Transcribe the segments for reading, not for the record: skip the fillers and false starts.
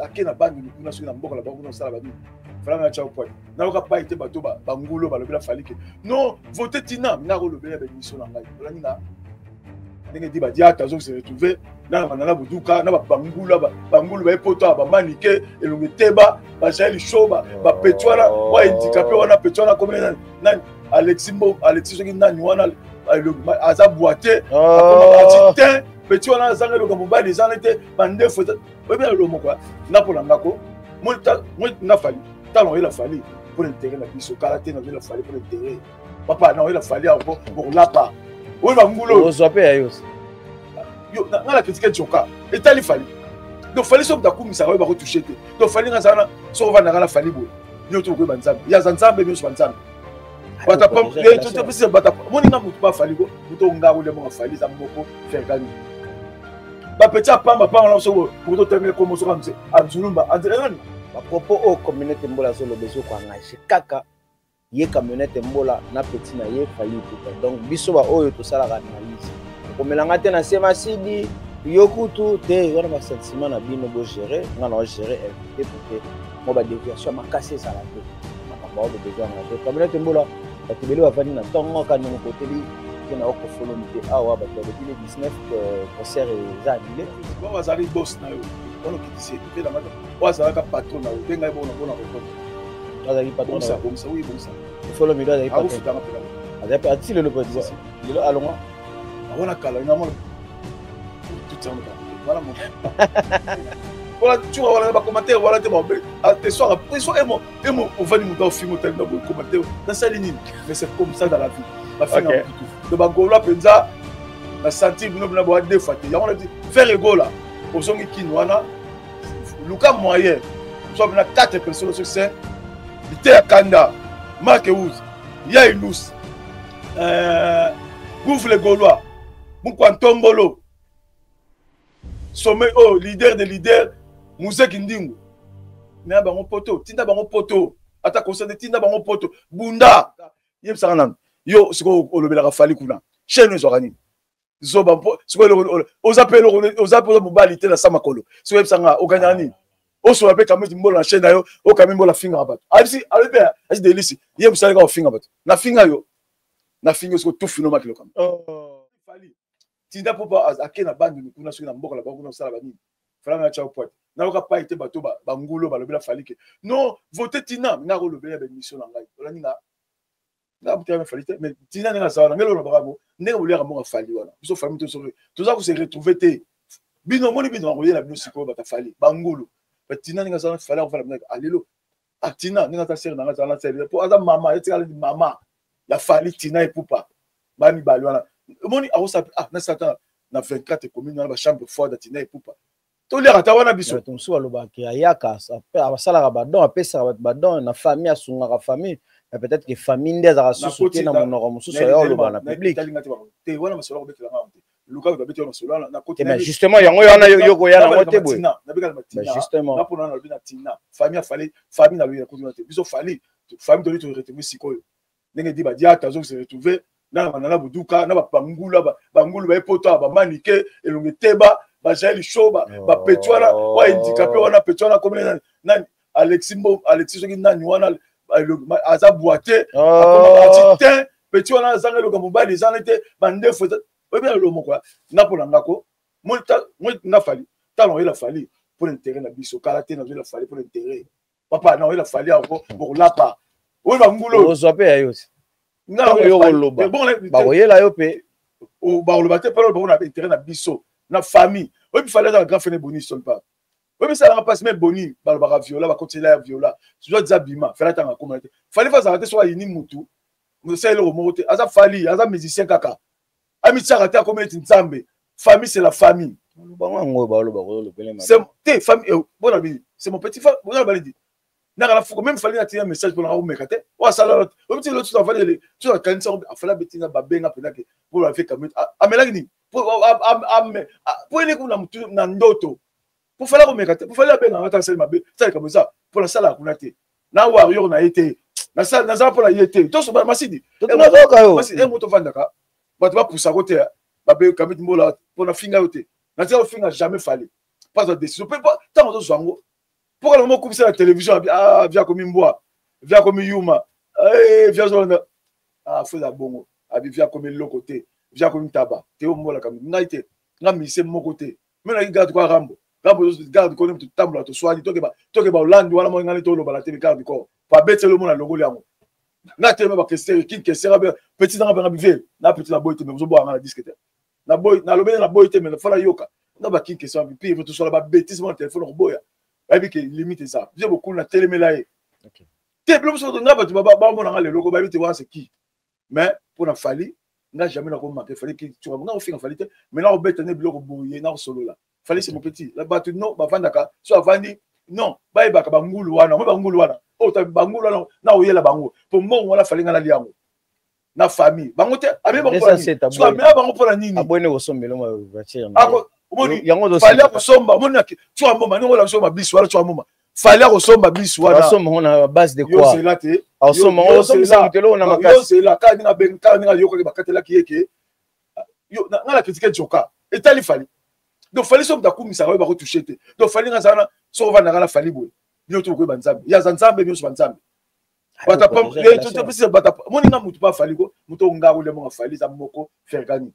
Ake na Bandundu kuna, soki na mboka na bango kuna, osala banini. Fala na tya pointe, nayoka pai te. Bato bangulo balobela Fally ke non, vote tina nga kolobela baémission na ngai. Olandi nga ndenge di badiata azo se retrouver na banana buduka na bangulu, bangulu baye poto awa, bamanike elongi teba, bajaeli show, bapeti wana wa handicapé wana, peti wana komi nani nani, Alexis Mbo, Alexis soki nani wana, aza boite ati te. Peti wana azanga eloko, mobali ezanga te, bandefu oyebi na eloko moko nga mpo na ngako nga Fally. Ntango oyela Fally mpo na intérêt na biso, kala te nazoyela Fally mpo na intérêt. Papa, na oyela Fally awa mpo bokolapa oyo bangulo. Ozwa mpe ya yo. Yo nga na critique joka etali Fally. Donc Fally, soki moto akumisaka oyo bakotouche te. Donc Fally, nga azala na soki ovandaka na Fally boye, bino to bokoyeba Nzambe, ye aza Nzambe, nyonso banzambe. Moni nga motu bafali ko moto nga kolia monga Fally eza moko ferkani bapeti ya pamba pamba na biso moto otangeli komo soki anzulumba anzelani. Bapropos oyo Camionnette Mbola azoloba ezokoengage kaka ye Camionnette Mbola na petit na ye Fally Ipupa. Donc biso baoyo tosalaka analyse, okomelanga te na se masidi yo kutu te. Wana basentiment na bino, bogere. Nga na ogere invité pour que mwa badéviation ya makasi ezala te. Makambo oyo besoin engage Camionnette Mbola, bato ebele bavandi na ntongo kaka ndenge okoteli te na okofolomi te. Awa bato balobi le 19 concert eza annulé. Oyo azali boss na yo wana, okitisi mpe na oyo azalaka patron na yo, mpe ngai bona bona répondre. Azalaki patron? Bongisa, bongisa, oui, bongisa. Folomi do azalaki patron? Akofutanga mpe. Azali pe ati lelo, pe lelo alongwa. Wana kala nga mona tutanga wana mo wana tuka wana bacommentaire wana te, babe te soir te soir emo emo ovandi moto aofinga, otali na boye commentaire nasali nini? Mais c'est comme ça dans la vie, bafinga motutu. Donc bagaulois mpenza na sentir bino bino boa deux fois te. Yango na ti Ferre Gola ozongi kini wana, luka moyen soit mpena 4 personnes soki 5, liteya kanda, Mark Eus ya Ilus, Gouffre le Gaulois, Mukwa Ntombolo sommet oyo, oh, leader de leader Muzeki Ndingu na bango poto, tinda bango poto, ata concert, tinda bango poto, bunda. Yebisaka nanu yo sikoyo, olobelaka Fally kuna, chaîne ezwaka nini? Zoba, mpo sikoyo oza mpe eloko, oza mpe mobali te na sa makolo. Sikoyo yebisanga, okanyaka nini? Osola mpe kamiti mbola na chaîne na yo, okami mbola afingaka bato, ayebisi alobi mpe asi delisi ye mosaleka ofinga bato. Nafinga yo, nafinga yo sikoyo, tufino makilo kama. Fally tinda mpo ake na Bandundu kuna, soki na mboka na bango kuna, osala banini. Fala na tya pointe, nayoka pai te. Bato bangulo balobela Fally ke non, vote tina nga kolobela baémission na ngai. Olandi nga nga moto ya Fally te, mais tina ndenge azala na ngai lolo baka bo ndenge boliaka mbongo Fally wana. Biso famille to soki toza kose retrouver te, bino omoni bino akoyela bino sikoyo. Bato Fally bangulu, batina ndenge azala, Fally akofala bino alelo. Atina ndenge aza sere nanga, azala na sere po aza mama, etikala mama ya Fally. Tina Epupa bamibale wana omoni akosala ah nasala na 24 commune wana, bachambre froide. Atina Epupa toliaka ata wana biso. Bato mosusu balobaka ayaka, asalaka badon, apesaka bato badon na famille, asungaka famille, mais peut-être que famille nde azalaka susu te na monoko mosusu aya oloba na public. Te, wana masolo akobetela nga te, luka babeti wana masolo wana. Mais justement yango wana yo koya nango te boye. Nabekala matina. Justement. Napona nalobi na tina famille ya Fally, famille nalobi nakoti wana te. Biso Fally, famille toli toretrouve sikoyo ndenge di badiata azo se retrouver na banana buduka na bangulu, bangulu baye poto awa, bamanike elongi teba, bajaeli show, bapeti wana wa handicapé wana, peti wana komi nani nani, Alexis Mbo, Alexis soki nani wana, aza boite ati te. Peti wana azanga eloko, mobali ezanga te, bandefu oyebi na eloko moko nga mpo na ngako nga Fally. Ntango oyela Fally mpo na intérêt na biso, kala te nazoyela Fally mpo na intérêt. Papa, na oyela Fally awa bokolapa oyo bangulo. Ozwa mpe ya yo yo koloba, bakoyela yo mpe. Bakoloba te mpona bango na intérêt na biso na famille. Oyebi Fally aza na grand frère Boni Solpa, oyebi esalaka mpasi me Boni balobaka viola, bakotela ya viola soit eza bima. Fally atanga akoma te, Fally fa azalaka te. Soki ayini mutu, mosala eloko moko te. Aza Fally, aza musicien kaka, amitiaka te, akomi neti Nzambe. Famille, c'est la famille. Bango yango baloba kolobele. Te, famille bona bini, c'est mon petit frère bona balidi naka na fuko. Même Fally natina message mpona akomeka te oyo asala oyo ti lotu afali tu akanisa afali abetina babenga mpenza ke mpo afe kamete amelaki nini po eleki na mutu na ndoto po Fally akomeka te, po Fally abengaka ata asali mabe, salika boza mpo nasalaka kuna te na warrior na ye te, nazala mpo na ye te. Toso masidi moto ovandaka, bato bapusako te, babekamiti mbola mpo na finga yo te, natika kofinga jamais Fally. Mpo azwa décision mpe ntango azozwa yango, mpo kala mokubisa na télévision, ah, via komi mbwa, via komi yuma, eh, via zolanda, ah, fo eza bongo. Abi via komi eloko te, via komi ntaba te, omolaka ngai te, nga mise moko te. Me naki garde kwa Rambo, Rambo garde corps, totambola, toswani, tokeba Hollande wana, moi ngai tolobala te. Garde corps babeteli, omona longoli yango nga telema, bakesere kin kesere abe petit nanga benga bive na petit na boy te, mais ozoboya nga na disque te, na boy nalobeli na boy te, mais fala yoka nga bakin kesere pire, tosola ba bêtise mona telefone koboya, bayebi ke limite eza vie bokulu na telemela ye te. Bilo mosusu nga bato bamona nga lelo ko bayebi te wana c'est qui. Mais mpo na Fally, nga jamais nakomaka Fally nga kofinga Fally te, mais nakobeta nde biloko boye, nakosolola. Fally, c'est mon petit. La bato non bavandaka so avandi non bayebaka bangulu wana, moi bangulu wana oyo, bangulu wana nakoyela bango mpo mbongo wana Fally nga nalia yango na famille bango te. Amemi bango mpona nini? So amema bango mpona nini? Abweni kosombela voiture. Yango Fally akosomba, omoni twa mboma ndenge olakisa mabisi wana, twa mboma Fally akosomba bisi wana. Asomba ngo na base de quoi? Yozela te. Asomba ngo, osombisa moto eloko na makasi. Yozela kaka ndenge abengi, kaka ndenge ayokaki bakatelaki ye ke nga na critique joka etali Fally. Donc Fally, soki moto akumisaka oyo bakotouche te. Donc Fally, nga azala na soki ovandaka na Fally boye, bino to bokoyeba Nzambe, ye aza Nzambe, nyonso banzambe. Moni nga motu mpe afali ko moto oyo nga kolia monga Fally eza moko Fergani,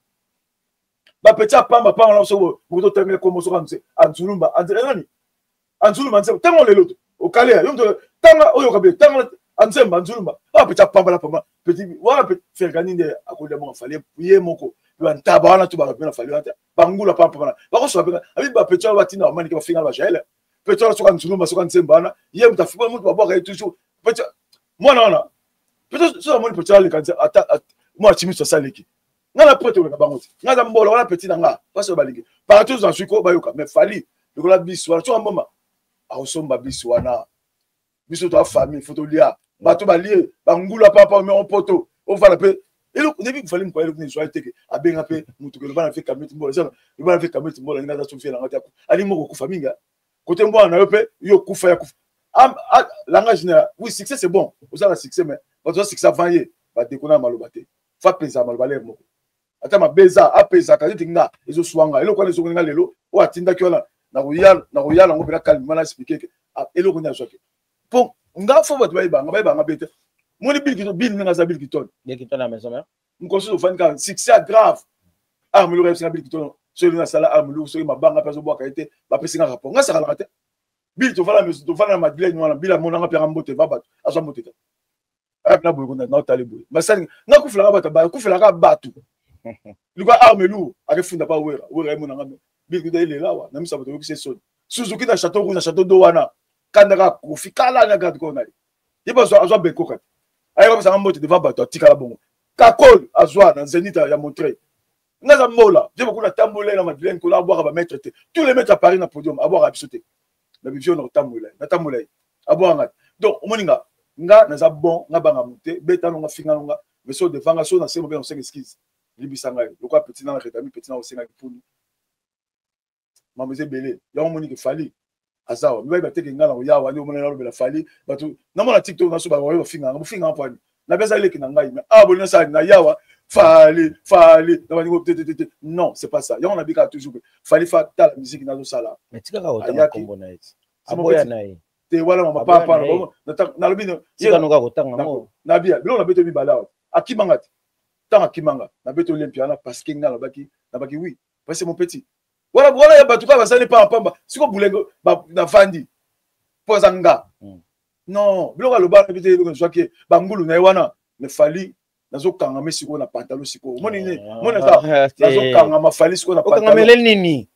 bapeti apamba pamba na biso moto otangeli kombo soki anzulumba nani, anzulumba nzemba ntango lelo to okalea yo moto tanga oyo kabe tanga anzemba anzulumba bapeti apamba na pamba peti wana pe Fergani nde akolia monga Fally ye moko. Mpe bantaba wana to baka mpe na Fally wana te, bangula pamba wana bakosoka mpe abi bapeti wana batinda bamanike bafinga na bajaele. Peti wana soki anzulumba, soki anzemba wana, ye moto afiba moto babwaka ye toujours. Peti mwana wana peti soki amoni peti aleka ata mwana chimiso asaleki nga na prete oleka bango te. Nga aza mbola wana, peti na nga mpasi oyo balingi partout nazwi ko bayoka. Mais Fally lokola bisi wana, soki amboma akosomba bisi wana, biso toa famille, fo tolia bato balie bangula papa me opoto ovanda mpe eloko nebi Fally mokwa eloko nezwa teke abenga mpe motu ke loba na fe kameti mbola, loba na fe kameti mbola ndenge aza sofi elanga te, ali moko okufa mingi kote mbwana na yo mpe yo kufa ya kufa langage na oui. Succès, c'est bon, oza na succès, mais bato za succès avant ye badeko na maloba te. Fa apesa maloba lere moko ata mabe eza apesaka neti nga ezoswanga eloko wana ezongi nga lelo oyo atindaki wana nakoya nango mpena calmement na explique ke eloko nini azwaki mpo nga fo bato bayebanga bayebanga be te. Moni Bill Bill ndenge aza Bill Kiton mokolo soki ofandi kaka succès ya grave arme lourd ayebisanga Bill Kiton soki nasala arme lourd, soki mabanga mpe azobwaka ye te, bapesi nga rapport. Nga sakalaka te. Bill tofanda na Madeleine wana, Bill amonanga mpe anga mbote va bato azwa mbote te na boye kuna naotali boye masali nga kufelaka bato bakufelaka bato likoa arme lourd akefunda pa Wera. Wera emonanga Bill kuta elela awa na miso ya bato, oyokisi esoni. Suzuki na Chateau Rouge na Chateau do wana kandaka Kofi kala na garde corps na ye, ye mpe azwa bekoka te, ayaka pesanga mbote devant bato, atikala bongo. Kakol azwa na Zenith ya Montreuil. Nga aza mbola vie bokuna tambola na Madeleine kuna, abwaka bamaître te, tous les maîtres à Paris na podium abwaka biso te na bivio na kotambola ye, natambola ye, abwaka nga te. Donc omoni nga nga naza bon, nga banga motu te, beta nonga, finga nonga, mais so devant nga so na sengo mpe na kosenga excuse, libisa ngai lokola petit nanga retami petit na kosengaki puni mambo eza ebele. Yango omoni ke Fally aza awa, mibali bateke ngai na koyawa nde omona nalobela Fally. Bato namona TikTok naso baoyo bafinganga, bofinganga mpo ani nabe aza leki na ngai, mais awa bolingi nasala na yawa Fally Fally na baningo te te te. Non, c'est pas ça. Yango nabikaka toujours ke Fally fa tala musique nazosala. Mais tikaka kotanga kombo na ye, aboya na ye. Te wana mama papa nalobi tikanoka kotanga ngo. Nabia biloko nabeto mibale awa, akimanga te. Ntango akimanga nabeto olympia wana parce que ngai nalobaki, nabaki oui, parce que mon petit wana wana ya bato kaka basali pamba pamba siko bulenge navandi mpo aza nga. Non, biloko aloba te, eloko ezwaki bangulu na ye wana. Mais Fally nazokangama sikoyo na pantalon sikoyo, omoni nini? Moni nazokangama Fally sikoyo na pantalon nini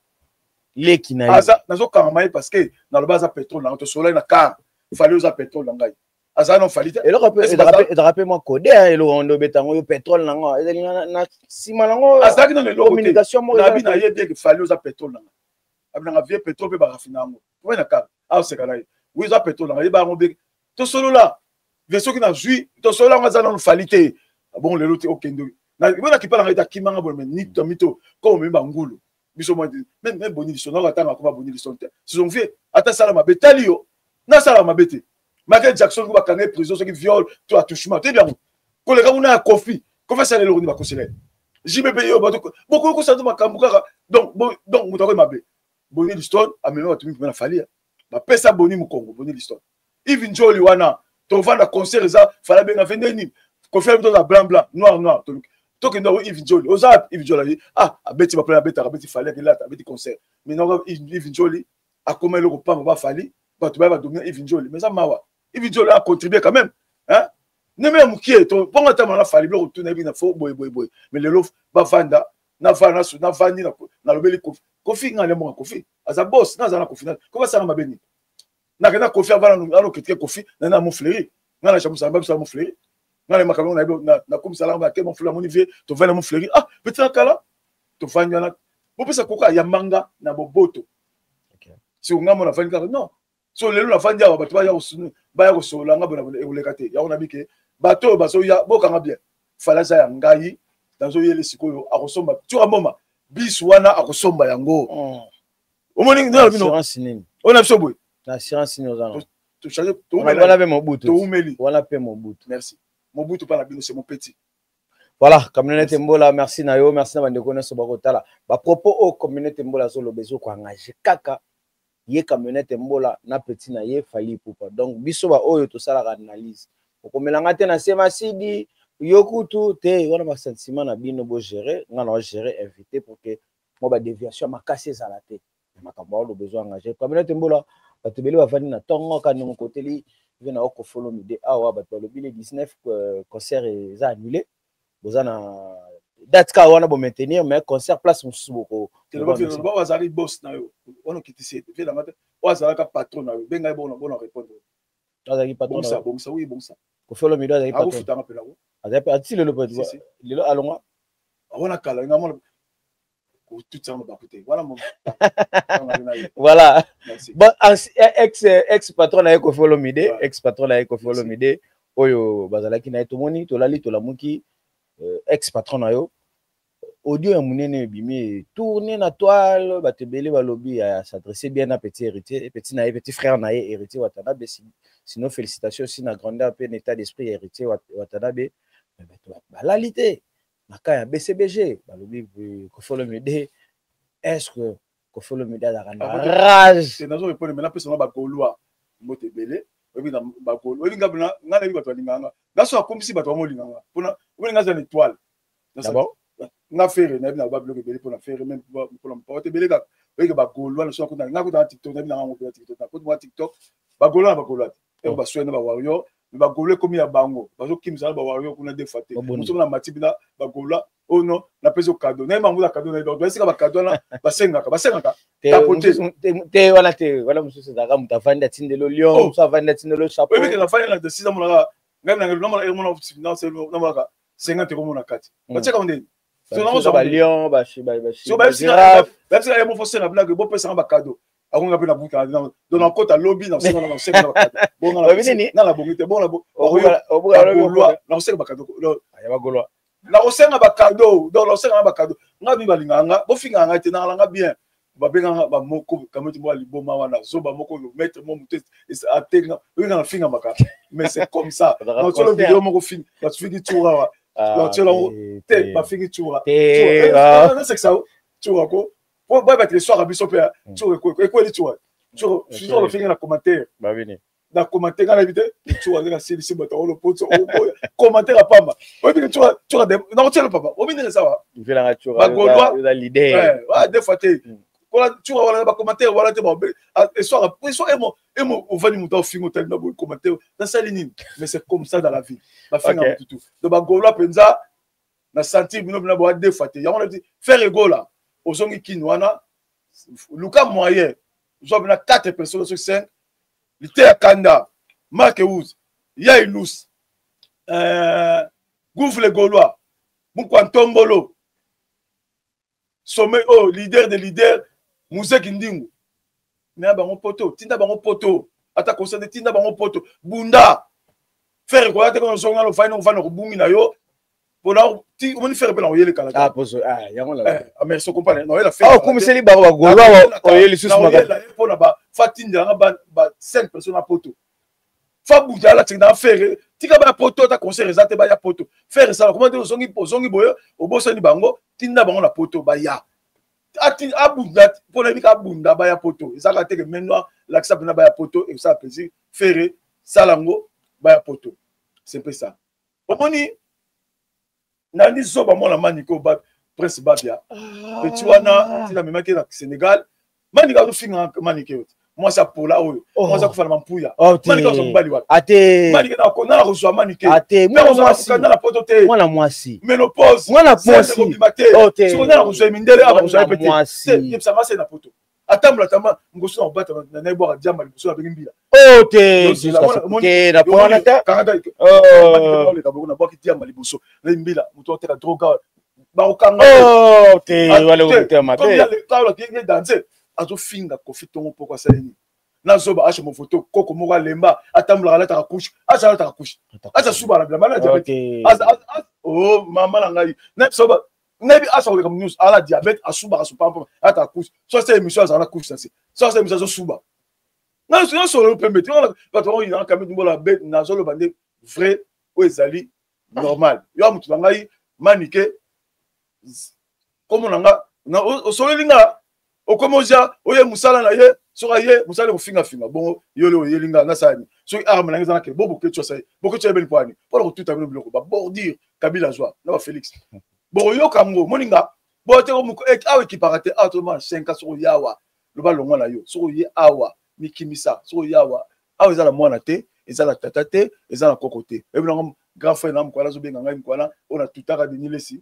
leki na ye. Aza nazokangama ye parce que naloba aza pétrole na ngai, tosololi na car, Fally oza pétrole na ngai, aza no Fally te. Eloko mpe ezalaka mpe mwa kode eloko yango nde obeta yango yo pétrole nango ezali na nsima nango. Azalaki nano eloko. Communication moko nabi na ye bien ke Fally oza pétrole na ngai, abinanga vie pétrole mpe barafina yango oye na car aoseka na ye, wi oza pétrole na ngai, yeba yango be tosolola ve soki nazwi tosolola yango aza nano Fally te. Bon, lelo te okende bona kipa na ngai te, akimanga boye me nito mito ko omemi bangulu biso mwa me boni liso nako atanga akoma boni liso te. Saison vie ata sala mabe tali yo nasala mabe te. Michael Jackson ko bakanga ye prison soki viol to attouchement toyebi yango koleka kuna ya Kofi. Kofi asala eloko nini bakosela ye? JB mpe yo bato bokoki kosala to makambo kaka. Donc moto akoyi mabe. Boni Liston amema bato mingi na Fally. Bapesa Boni mokongo, Boni Liston. Yves Njoli wana tovanda concert eza Fally abenga fe nde nini Koffi abi toza blanc blanc noir noir tokende yango Yves Njoli oza Yves Njoli abi ah abeti baplan abetaka abeti Fally akelata abeti concert mais noko Yves Njoli akoma eloko pamba ba Fally bato baya badomina Yves Njoli mais eza mawa. Yves Njoli a contribué quand même hein ndenge ya mokie to mpongo ata mana Fally biloko tuna yebi na fo boye boye boye mais lelo bavanda navanda navandi nalobeli Koffi. Koffi nga nde mbongo Koffi aza boss nga aza na Koffi ko basala mabe nini nakenda Koffi avanda ano kritike Koffi na na Montfleury nga na jamusa ba bisa Montfleury nga na makambo na na na komisa la ke Montfleury amoni vie tovanda Montfleury ah petit na kala tovandi wana bopesa koka ya manga na boboto siko nga mona vandi kaka non so lelo nafandi awa bato baya kosolola nga bona ekoleka te yango nabi ke bato oyo bazoya bokanga bien Fally aza ya ngai nazoyele sikoyo akosomba tura mboma bis wana akosomba yango omoni assurance nini oyo na biso boye na assurance nini oza na wana mpe Mobutu toumeli wana mpe Mobutu. Merci Mobutu mpa na bino, c'est mon petit. Voilà, Camionnette Mbola, merci na yo, merci na bandeko nyonso bakotala bapropos oyo Camionnette Mbola azoloba ezokoengage kaka ye Camionnette Mbola na petit na ye Fally Ipupa. Donc biso ba oyo tosalaka analyse, okomelanga te na se masidi yo kutu te wana basentiment na bino bogere nga na ogere invité pour que mwa badéviation ya makasi ezala te. Makambo aoloba ezo engage Camionnette Mbola. Bato ebele bavandi na ntongo ka ndenge okoteli ve na Koffi Olomide awa, bato balobi le 19 concert eza annulé. Boza na date kaka wana bomaintenir, mais concert place mosusu boko Oyo azalaki boss na yo wana okitisi ete velanga te, oyo azalaka patron na yo bengai bona bona répondre. Azalaki patron? Bongisa, bongisa, oui, bongisa. Koffi Olomide azalaki patron? Akofutanga mpe nango. Azalaki ati lelo mpe lelo alongwa. Wana kala nga mona kotutisanga mabaku te wana. Voilà, bon, ex ex patron na ye Koffi Olomide, ex patron na ye Koffi Olomide oyo bazalaki na ye, tomoni tolali tolamuki ex patron na yo, audio ya monene ebimi tourne na toile. Bato ebele balobi s'adresser bien na petit Héritier, petit na ye, petit frère na ye Héritier Watanabe. Sinon félicitations aussi na grandeur mpe na état d'esprit ya Héritier Watanabe. Bato balali te na ka ya BCBG, balobi Koffi Olomide, est ce que Koffi Olomide azalaka na rage? Nazo répondre maintenant. Napesa na bagaulois mbote ebele. Oyebi na bagaulois, oyebi nga nga nayebi bato balingaka nga. Nga so akomisi bato bango olinganga mpona oyebi nga aza na étoile nga Ferre nayebi na babiloko ebele mpona Ferre, même mpona mopaote ebele kaka. Oyeke bagaulois na so nakota nga kota na TikTok, nayebi nanga ngo mpona TikTok, nakoti mwa TikTok. Bagaulois na bagaulois te eko baswai na bawarrior, mais bagaulois ekomi ya bango, bazokimisa na bawarrior kuna deux fois te. Moto na mati mpena bagaulois oyo no napesi yo cadeau, nayebi bango na cadeau, nayebi bango esika bacadeau wana basengaka basengaka. Te wana te, wana mosusu ezalaka moto avandi atindelo lion, mosusu avandi atindelo chapeau. Oyebi ke nafandi na desisa monaka ngai namonaka 50 euro mona kati batiaka ndeni. Balion. Bayebisaka ye mofo senga bilaka bopesanga bacadeau akonga mpe na buka. Donc nakota lobi nasenga nasenga bacadeau nga nabongi te bongo nakosenga bacadeau, nakosenga bacadeau. Donc nakosenga nga bacadeau nga mi balingaka nga bofingaka ngai te nakalanga bien. Babenganga bamoko kamoti moko liboma wana zoba moko maître mo moto atenga oyenga na fingamaka, mais c'est comme ça. Naotiolo video moko fingi bafingi tsura wa naotiolo yango te bafingi tsura nasekisa tsura ko po boyeba te swaka biso mpe tsura ekweli tsura tsura bafingi na commentaire na commentaire nga nayebi te tsura ndenge asilisi bato yango lopoto oboya commentaire apamba oyebi ke tsura tsura nakotiela papa oyebi ndenge eza wa bagaulois deux fois te kola tsura wana bacommentaire wana te eswaka eswa emo emo ovandi moto aofinga otali na boye commentaire nasali nini, mais c'est comme ça dans la vie, bafinga motutu. Donc bagaulois mpenza na sentir bino bina boa deux fois te. Yango nabi Ferre Gola ozongi kini wana luka moyen zwa bina 4 personnes soki 5 liteya kanda Mark Eus ya Ilus Gouffre le Gaulois Mukwa Ntombolo sommet oyo, oh, leader de leader Muzeki Ndingu na bango poto tinda bango poto ata concert tinda bango poto bunda Ferre koya te kono zonga lo fai no fai no kobungi na yo mpona omoni Ferre mpe na koyelekala. Ah poso, ah yango na ah merci comprendre na oyela Ferre. Ah okumiseli bango bagaulois oye lisusu. Makambo mpona ba fa tindelanga ba 5 personnes na poto fa buta alatinga na Ferre tika baya poto ata concert eza te baya poto Ferre esala koma te ozongi ozongi boye obosani bango tinda bango na poto baya. Ati abunda mpo nayebi ka abunda baya poto ezalaka te ke main noire lakisa mpena baya poto ekosala plaisir. Ferre sala yango baya poto, c'est mpe ça. Omoni nandi zoba mwana Manike ba Prince Babia, ah. Petit wana ntina amemaki na Sénégal. Manike azofinga Manike oyo mwasi apola oyo, oh. Mwasi akufa na mampuya. Oh, Manike azwa mobali wapi? Ate Manike na kozwa Manike ate mwana mwasi na poto te. Mwana mwasi ménopause. Mwana mwasi kobima te. Oh, te. Siko na kozwa mindele aba kozwa ye pe te. Yebisanga se na poto atambola tamba ngoso na kobata na nayebwaka diamba liboso abengi mbila. Oh te, te na pona ta. Oleka bongo nabwaki diamba liboso na mbila moto ateka droga bakokanga. Oh te, wala okutema mabe. Danse azofinga Kofi ntongo poko asali nini? Nazoba ashe mofoto koko moko alemba atambolaka alataka couche, aza alataka couche, aza suba na bilamba na diabète. Oh mama na ngai, nayebi nayebi asa koleka nyonso ala diabète, asubaka supampa, alataka couche. So asa émission azala na couche na se, so asa émission azosuba. Nasolo pembe te, bato bango yinaka kame mbola be. Nazoloba nde vrai oyo ezali normal. Yo motu na ngai Manike, kombo na nga osololi nga okomi ozia oye mosala na ye. Soki aye mosala ekofingafinga bongo, yo le oyeli nga nasala nini? Soki arme na ngai eza na kele bo Boketshu asali, Boketshu ayebeli mpo ani mpona kotuta bino biloko babordure Kabila azwa na baFélix bokoyoka yango. Moninga bote awa ekipaka te awa tozomona 5. Soki oyawa loba longwa na yo, soki oye awa mikimisa, soki oye awa awa eza na mwana te, eza na tata te, eza na koko te. Oyebi nango grand frère na mokwana azobenga ngai mokwana oyo natutaka Denis Lesi.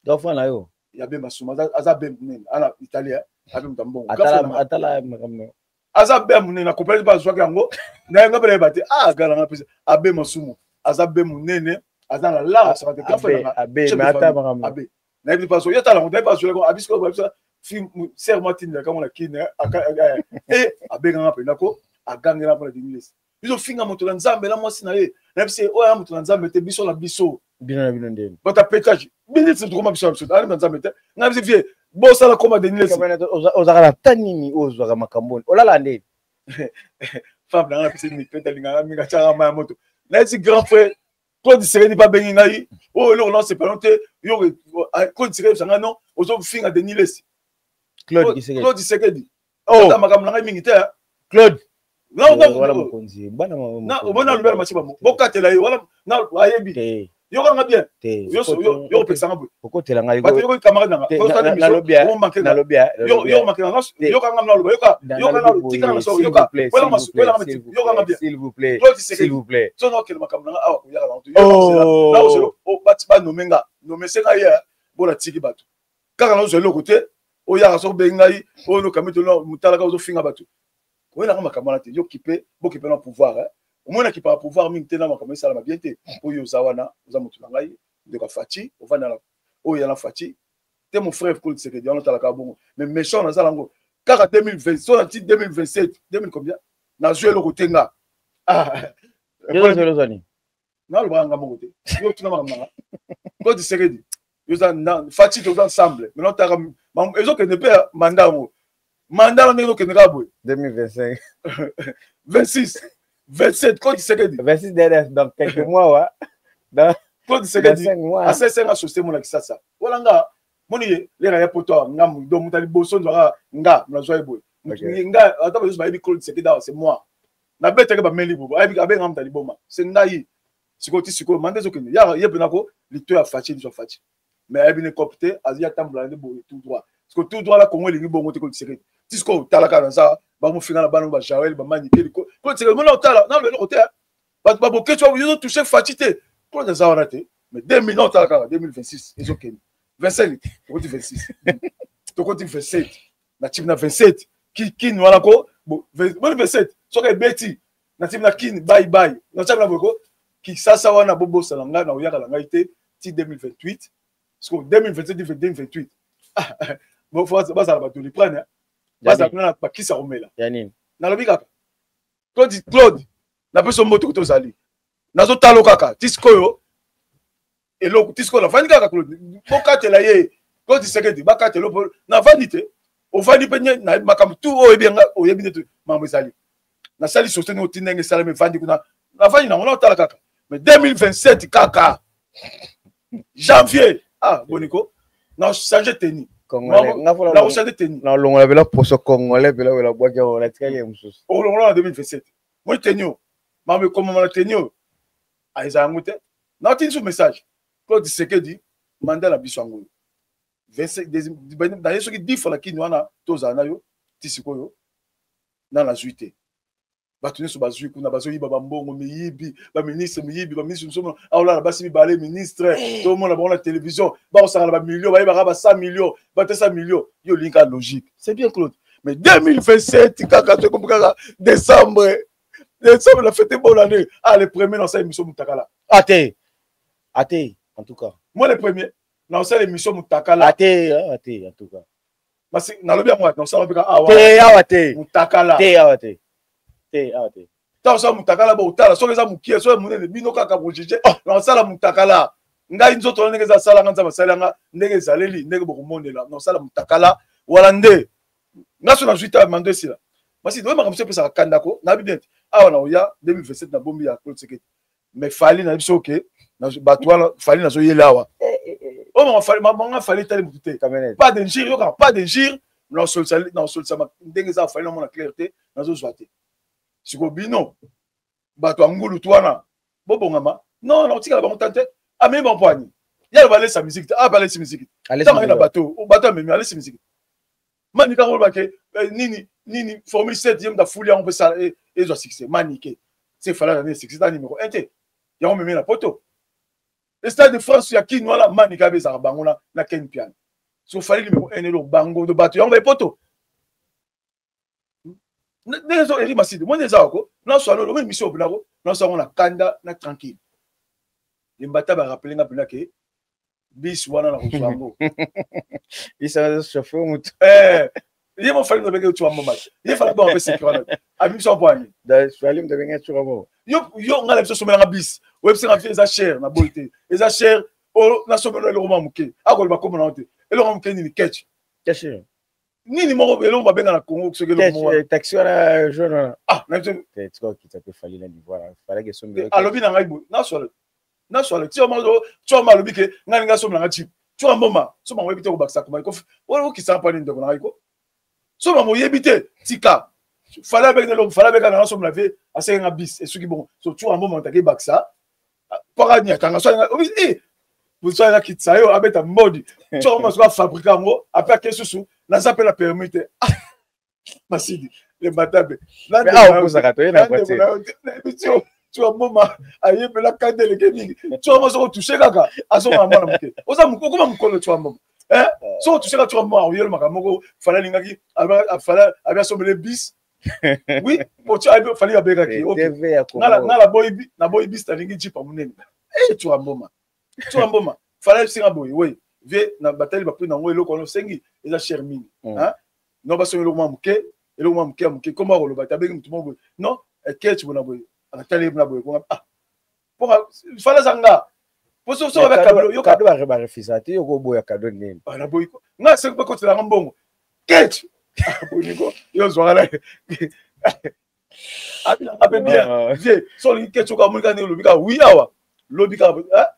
Grand frère na yo? Ya be Masuma aza be monene ana Italie, abe moto ya mbongo. Atala makambo. Aza be monene na comprendre mpe azwaki yango na ye nga mpe nayeba te. Ah gala nga mpesa abe Masumu aza be monene, aza na lar asaka te. Grand frère na nga abe nayebi mpe azwa yo tala ngo nayebi azwelako abisiko babisa ser mwa tindaka ngo na kine e abenganga mpenza ko agangela mpona Denis Lesi biso finga moto na Nzambe na mwasi na ye. Nayebisi oyo ya moto na Nzambe te, biso na biso. Bino na bino ndeni. Bato ya pétage bino tokoma biso na biso ali na Nzambe te. Ngai biso vie bosala koma Denis Lesi. Ozalaka na ta nini oyo ozwaka makambo oni olala ndeni? Femme na ngai napesi mipete alingaka mingi, atiaka mai ya moto. Nayebisi grand frère Claude Sereni babengi ngai oyo eloko na sepano te. Yo Claude Sereni bisanga non, ozofinga Denis Lesi. Claude Sekedi ata makambo na ngai mingi te. Claude Omona alobela machi bamo bokatela ye wana ayebi yokanga bien, yo opekisanga boye. Okotela ngai. Bato yokoki camarade nanga yokanga naloba yoka yoka so yoka yokanga bien. S'il vous plaît, s'il vous plaît. So nakokende makambo nanga awa koyaka nango bati banome nga nome senga ye bona tiki bato kaka nazozwa eloko te. Oyaka soki obengi ngai oyo nokami to motalaka ozofinga bato oyelaka makambo wana te. Yo kipe bokipe na pouvoir, omoni akipaka pouvoir mingi te na makambo esalama bien te. Oyo oza wana oza motu na ngai ndeko Faci ovanda na oyo ya na Faci te. Mon frère Claude Tshisekedi wana otalaka bongo, mais méchant naza nango kaka 2020 so na ti 2027 2000 combien nazwi eloko te nga. Nalobaka nga moko te, yo tuna makambo nanga. Claude Tshisekedi yoza Faci toza ensemble maintenant. Taka ezokende mpe manda yango, manda wana ndenge ezokende kaka boye. 2025. 26 27 Claude Tshisekedi. 26 derrière dans quelques mois wa dans Claude Tshisekedi asesenga société mona Kisasa wala nga moni ye lera ya poto awa nga donc moto ya liboso nzwaka nga nazwa ye boye nga ata bazoso bayebi Claude Tshisekedi awa, c'est moi nabetaki bameli bobo ayebi abenga moto ya liboma se ngai. Sikoyo ti sikoyo manda ezokende ya ye mpena ko lito ya Faci liso ya Faci mais ayebi ne cope te azali atambola nde boye tout droit. Sikoyo tout droit la Congo elingi bongo te. Claude Tshisekedi ti sikoyo otalaka naza bamofinga na bana bajael bamanike. Claude Tshisekedi mona otala nalo eloko te, bato babokeci yo touche Faci te. Claude aza wana te, mais 2000 na otala kaka 2026 ezokende 25 tokoti 26 tokoti 27 na timi na 27 kini wana ko boni 27 soki ebeti na timi na kini bye bye na timi na boye ko Kisasa wana bobosana ngai na oyaka na ngai te ti 2028. Siko 2027 2028 bazala baDoliprane, bazala kuna na bakisi ya komela. Nalobi kaka Claude, Claude napesi yo mbote kote ozali, nazotala kaka ti sikoyo eloko ti sikoyo nafandi kaka. Claude bokatela ye, Claude Tshisekedi bakatela mpo nafandi te. Ofandi mpe na makambo tu oyo oyebi yanga, oyebi nde makambo ezali. Nasali société ndenge otinda ndenge esalami evandi kuna nafandi nango naotala kaka, mais 2027 kaka janvier ah boniko na change teni. Congolais nga fola nakosala te teni. Nalongola pela poso congolais pela wela bwaki yango natikali ye mosusu. Okolongola na 2027. Moi teni oyo. Makambo ekomama na teni oyo. Ah, eza yango te. Natindi so message. Claude Tshisekedi mandat na biso yango oyo. Naye soki 10 fois na kini wana tozala na yo ti sikoyo na nazwi te. Bato nyonso bazwi kuna bazoyiba bambongo, miyibi, baministre miyibi, baministre mosusu aolala basi mibale ministre, eh. Tomona bango na télévision bakosangana bamillion, bayebaka ba 100 million, batesa million. Yo olingi kaka logique, c'est bien Claude, mais 2027 kaka tokomi kaka décembre, décembre la fête bonne année. Ah, le premier na osala émission mutakala. Ate ate en tout cas. Moi le premier na osala émission mutakala. Ate ate en tout cas. Basi nalobi yango wapi? Nasala mpe awa te, awa te. Mutakala te, awa te, te, awa te. Ntango osala mutakala, bo otala soki eza mokie, soki monene, bino kaka bojuge. Nasala mutakala ngai nzoto na ndenge eza asalanga, Nzambe asali yanga ndenge ezaleli, ndenge bokomonela. Nasala mutakala wala nde nga so nazwi ta mando esila. Basi oyo makambo so epesaka kanda ko nayebi bien te awa na oya 2027 na bombi ya Claude Tshisekedi, mais Fally nayebi so oke bato wana Fally nazoyela awa oyo mama Fally etali motu te. Pas d'injure, yokaka, pas d'injure. Naosolisa ndenge eza. Fally namona clair te, nazozwa te. Sikoyo bino bato ya ngulu tu wana bobongama. Non, nakotikala bango tan te. Amemi bango mpo ani ye aloba alesa musique te. Apa alesi musique te, ntango aye na bato, bato amemi alesi musique. Manike akoloba ke nini nini, formule 7 ye moto afuli yango mpe ezwa succès. Manike se Fally azali succès ta numéro 1 te, yango memi na poto. Stade de France ya Kini wana, Manike abe ezalaka bango na Ken Piano. So Fally numéro 1 elo bango do bato yango baye poto ndenge ezo eri masidi moni eza wako naswa lolo émission obinako naswa yango na kanda na tranquille. Lembata barapele nga mpena ke bis wana na kozwa yango. Bis wana chauffeur moto. Ye mo Fally ndobenge otua mboma ye Fally bon apesi wana abimisa mpo ani. Fally ndobenge otua mboma. Yo yo nga na biso somelanga bis, oyebisanga biso eza cher na boyi te, eza cher. Nasomela eloko mwa moke, akoloba kombo na yo te. Eloko mwa moke nini? Ketch nini moko eloko babenga na Congo soki eloko moko. Taxi wana jaune wana. Ah, na biso. Te, tika okita mpe Fally na niveau wana Fally esombela. Alobi na ngai boye, naswala naswala tioma alobi ke ngai ninga asombelanga chip. Tioma mboma soma moyebi te kobakisa koma okisaka mpo nini ndeko na ngai ko soma moyebi te. Tika Fally abeki eloko Fally abeka na nasombela vie, asenga bis esuki bongo. So tioma mboma taki bakisa mpaka nyatanga so so akitisa yo abeta mbodi. Tioma mboma soki afabrika yango ape ake susu naza mpe na permis te. Masidi le matabe. Tiwa mboma ayebela kanda eleke mingi. Tiwa mboma soki otouche kaka azongaka mwana moke, oza okoma mokolo. Tiwa mboma soki otouche kaka tiwa mboma oyelo makambo moko. Fally alingaki Fally abi asombele bis, oui, po Fally abengaki nga naboyi bis, nalingi jeep ya monene. Tiwa mboma, tiwa mboma, Fally ayebisinga boye: oui vie na batali baprix nango, eloko wana osengi eza cher mingi. Non, basongi eloko mwa moke, eloko mwa moke ya moke. Kombo akoloba te, abengi motu moko boye. Non, ketch bona boye, atali ye na boye konga. Ah, mpoka Fally aza nga po so so abakabelo yo cadeau barefisa te, yo koboya cadeau nini? Naboyi nga soki mpe kotelanga mbongo ketch boningo yo zwaka na abilanga mpe bien. Vie so olingi ketch oka amoni kaka ndenge olobi kaka wi awa lobi kaka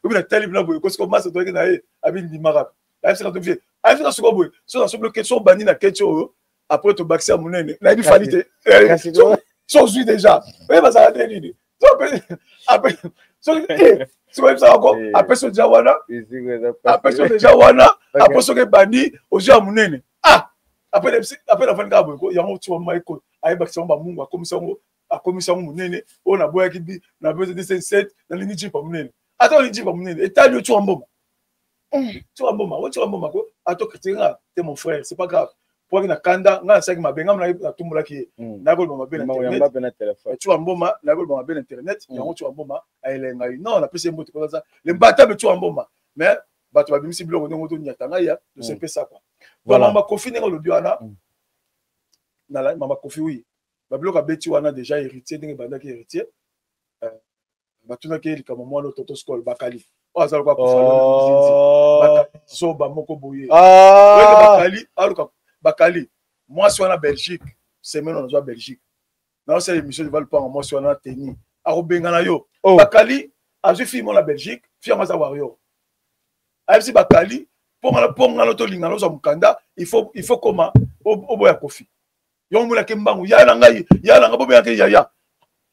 obi natali bina boye kosiko masa toyaki na ye abi ndimaka ayebisaka to vie ayebisaka sikoyo boye so nasobi ketch so obandi na ketch oyo après tobakisi ya monene. Nayebi Fally te, so ozwi déjà oye bazala te nini soki soki oyebisaka ko apesi deja wana, apesi deja wana, après soki ebandi ozwi ya monene. Ah, après nafandi kaka boye yango tiwa maiko ayebakisa yango bamungu, akomisa yango, akomisa yango monene. Oyo naboyaki bi naboyaki 17 nalingi jipa monene, ata olingi jipa monene etali yo. Tiwa mboma, tiwa mboma o tiwa mboma ko ato critique nga te, mon frère, c'est pas grave. Po na kanda nga nasalaki mabe, nga natumbolaki ye, nakoloba mabe na internet. Tiwa mboma nakoloba mabe na internet yango. Tiwa mboma ayele ngai non, napesi ye mbote kozaza le mbata tiwa mboma. Mais bato babimisi biloko ndenge tonyata ngai ya tosepesa quoi. Donc mama Kofi, ndenge olobi wana, mama Kofi, oui, babiloko abeti wana déjà Héritier, ndenge ebandaki Héritier, batunaki ye likambo mwana toto skol bakali oyo aza lokola Kofa zoba moko boye. Bakali aluka bakali mwasi wana Belgique, semaine wana azwa Belgique, naosala émission devant lupango, mwasi wana teni akobengana yo. Bakali azwi fille moko na Belgique, fille yango aza warrior. Ayebisi bakali Mpo ngana tolingana, ozwa mokanda, il faut koma oboya Kofi. Yo omonaki mbangu, yaya na ngai, yaya na ngai, bobengaki yaya.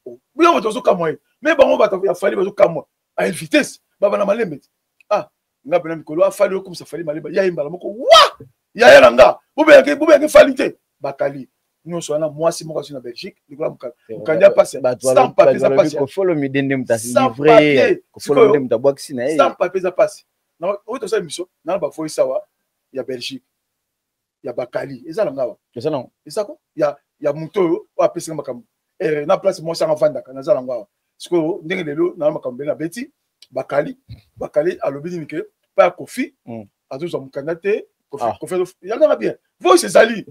Yo bato bazokamwa ye, me bango bato ya Fally bazokamwa a vitesse, baba na malembe te. Ah, nga mpena mikolo afali okomisa Fally malembe, ya ye mbala moko wa yaya na nga, bobengaki Fally te. Bakali nyonso wana, mwasi moko azwi na Belgique likolo ya mokanda ya pasi, sans papier, eza pasi. Koffi Olomide nde moto alivre ye, Koffi Olomide moto abwakisi na ye. Sans papier eza pasi. Oyo tosala émission nana bavoice awa ya Belgique ya Bakali, eza na ngawa. Eza nango. Ezako ya moto oyo apesinga makambo na place mwasi anga avandaka, naza nango awa. Sikoyo ndenge lelo na makambo mbele nabeti Bakali, Bakali alobi nini? Ke pa ya Kofi azozwa mokanda te. Kofi yanganga bien, voice ezali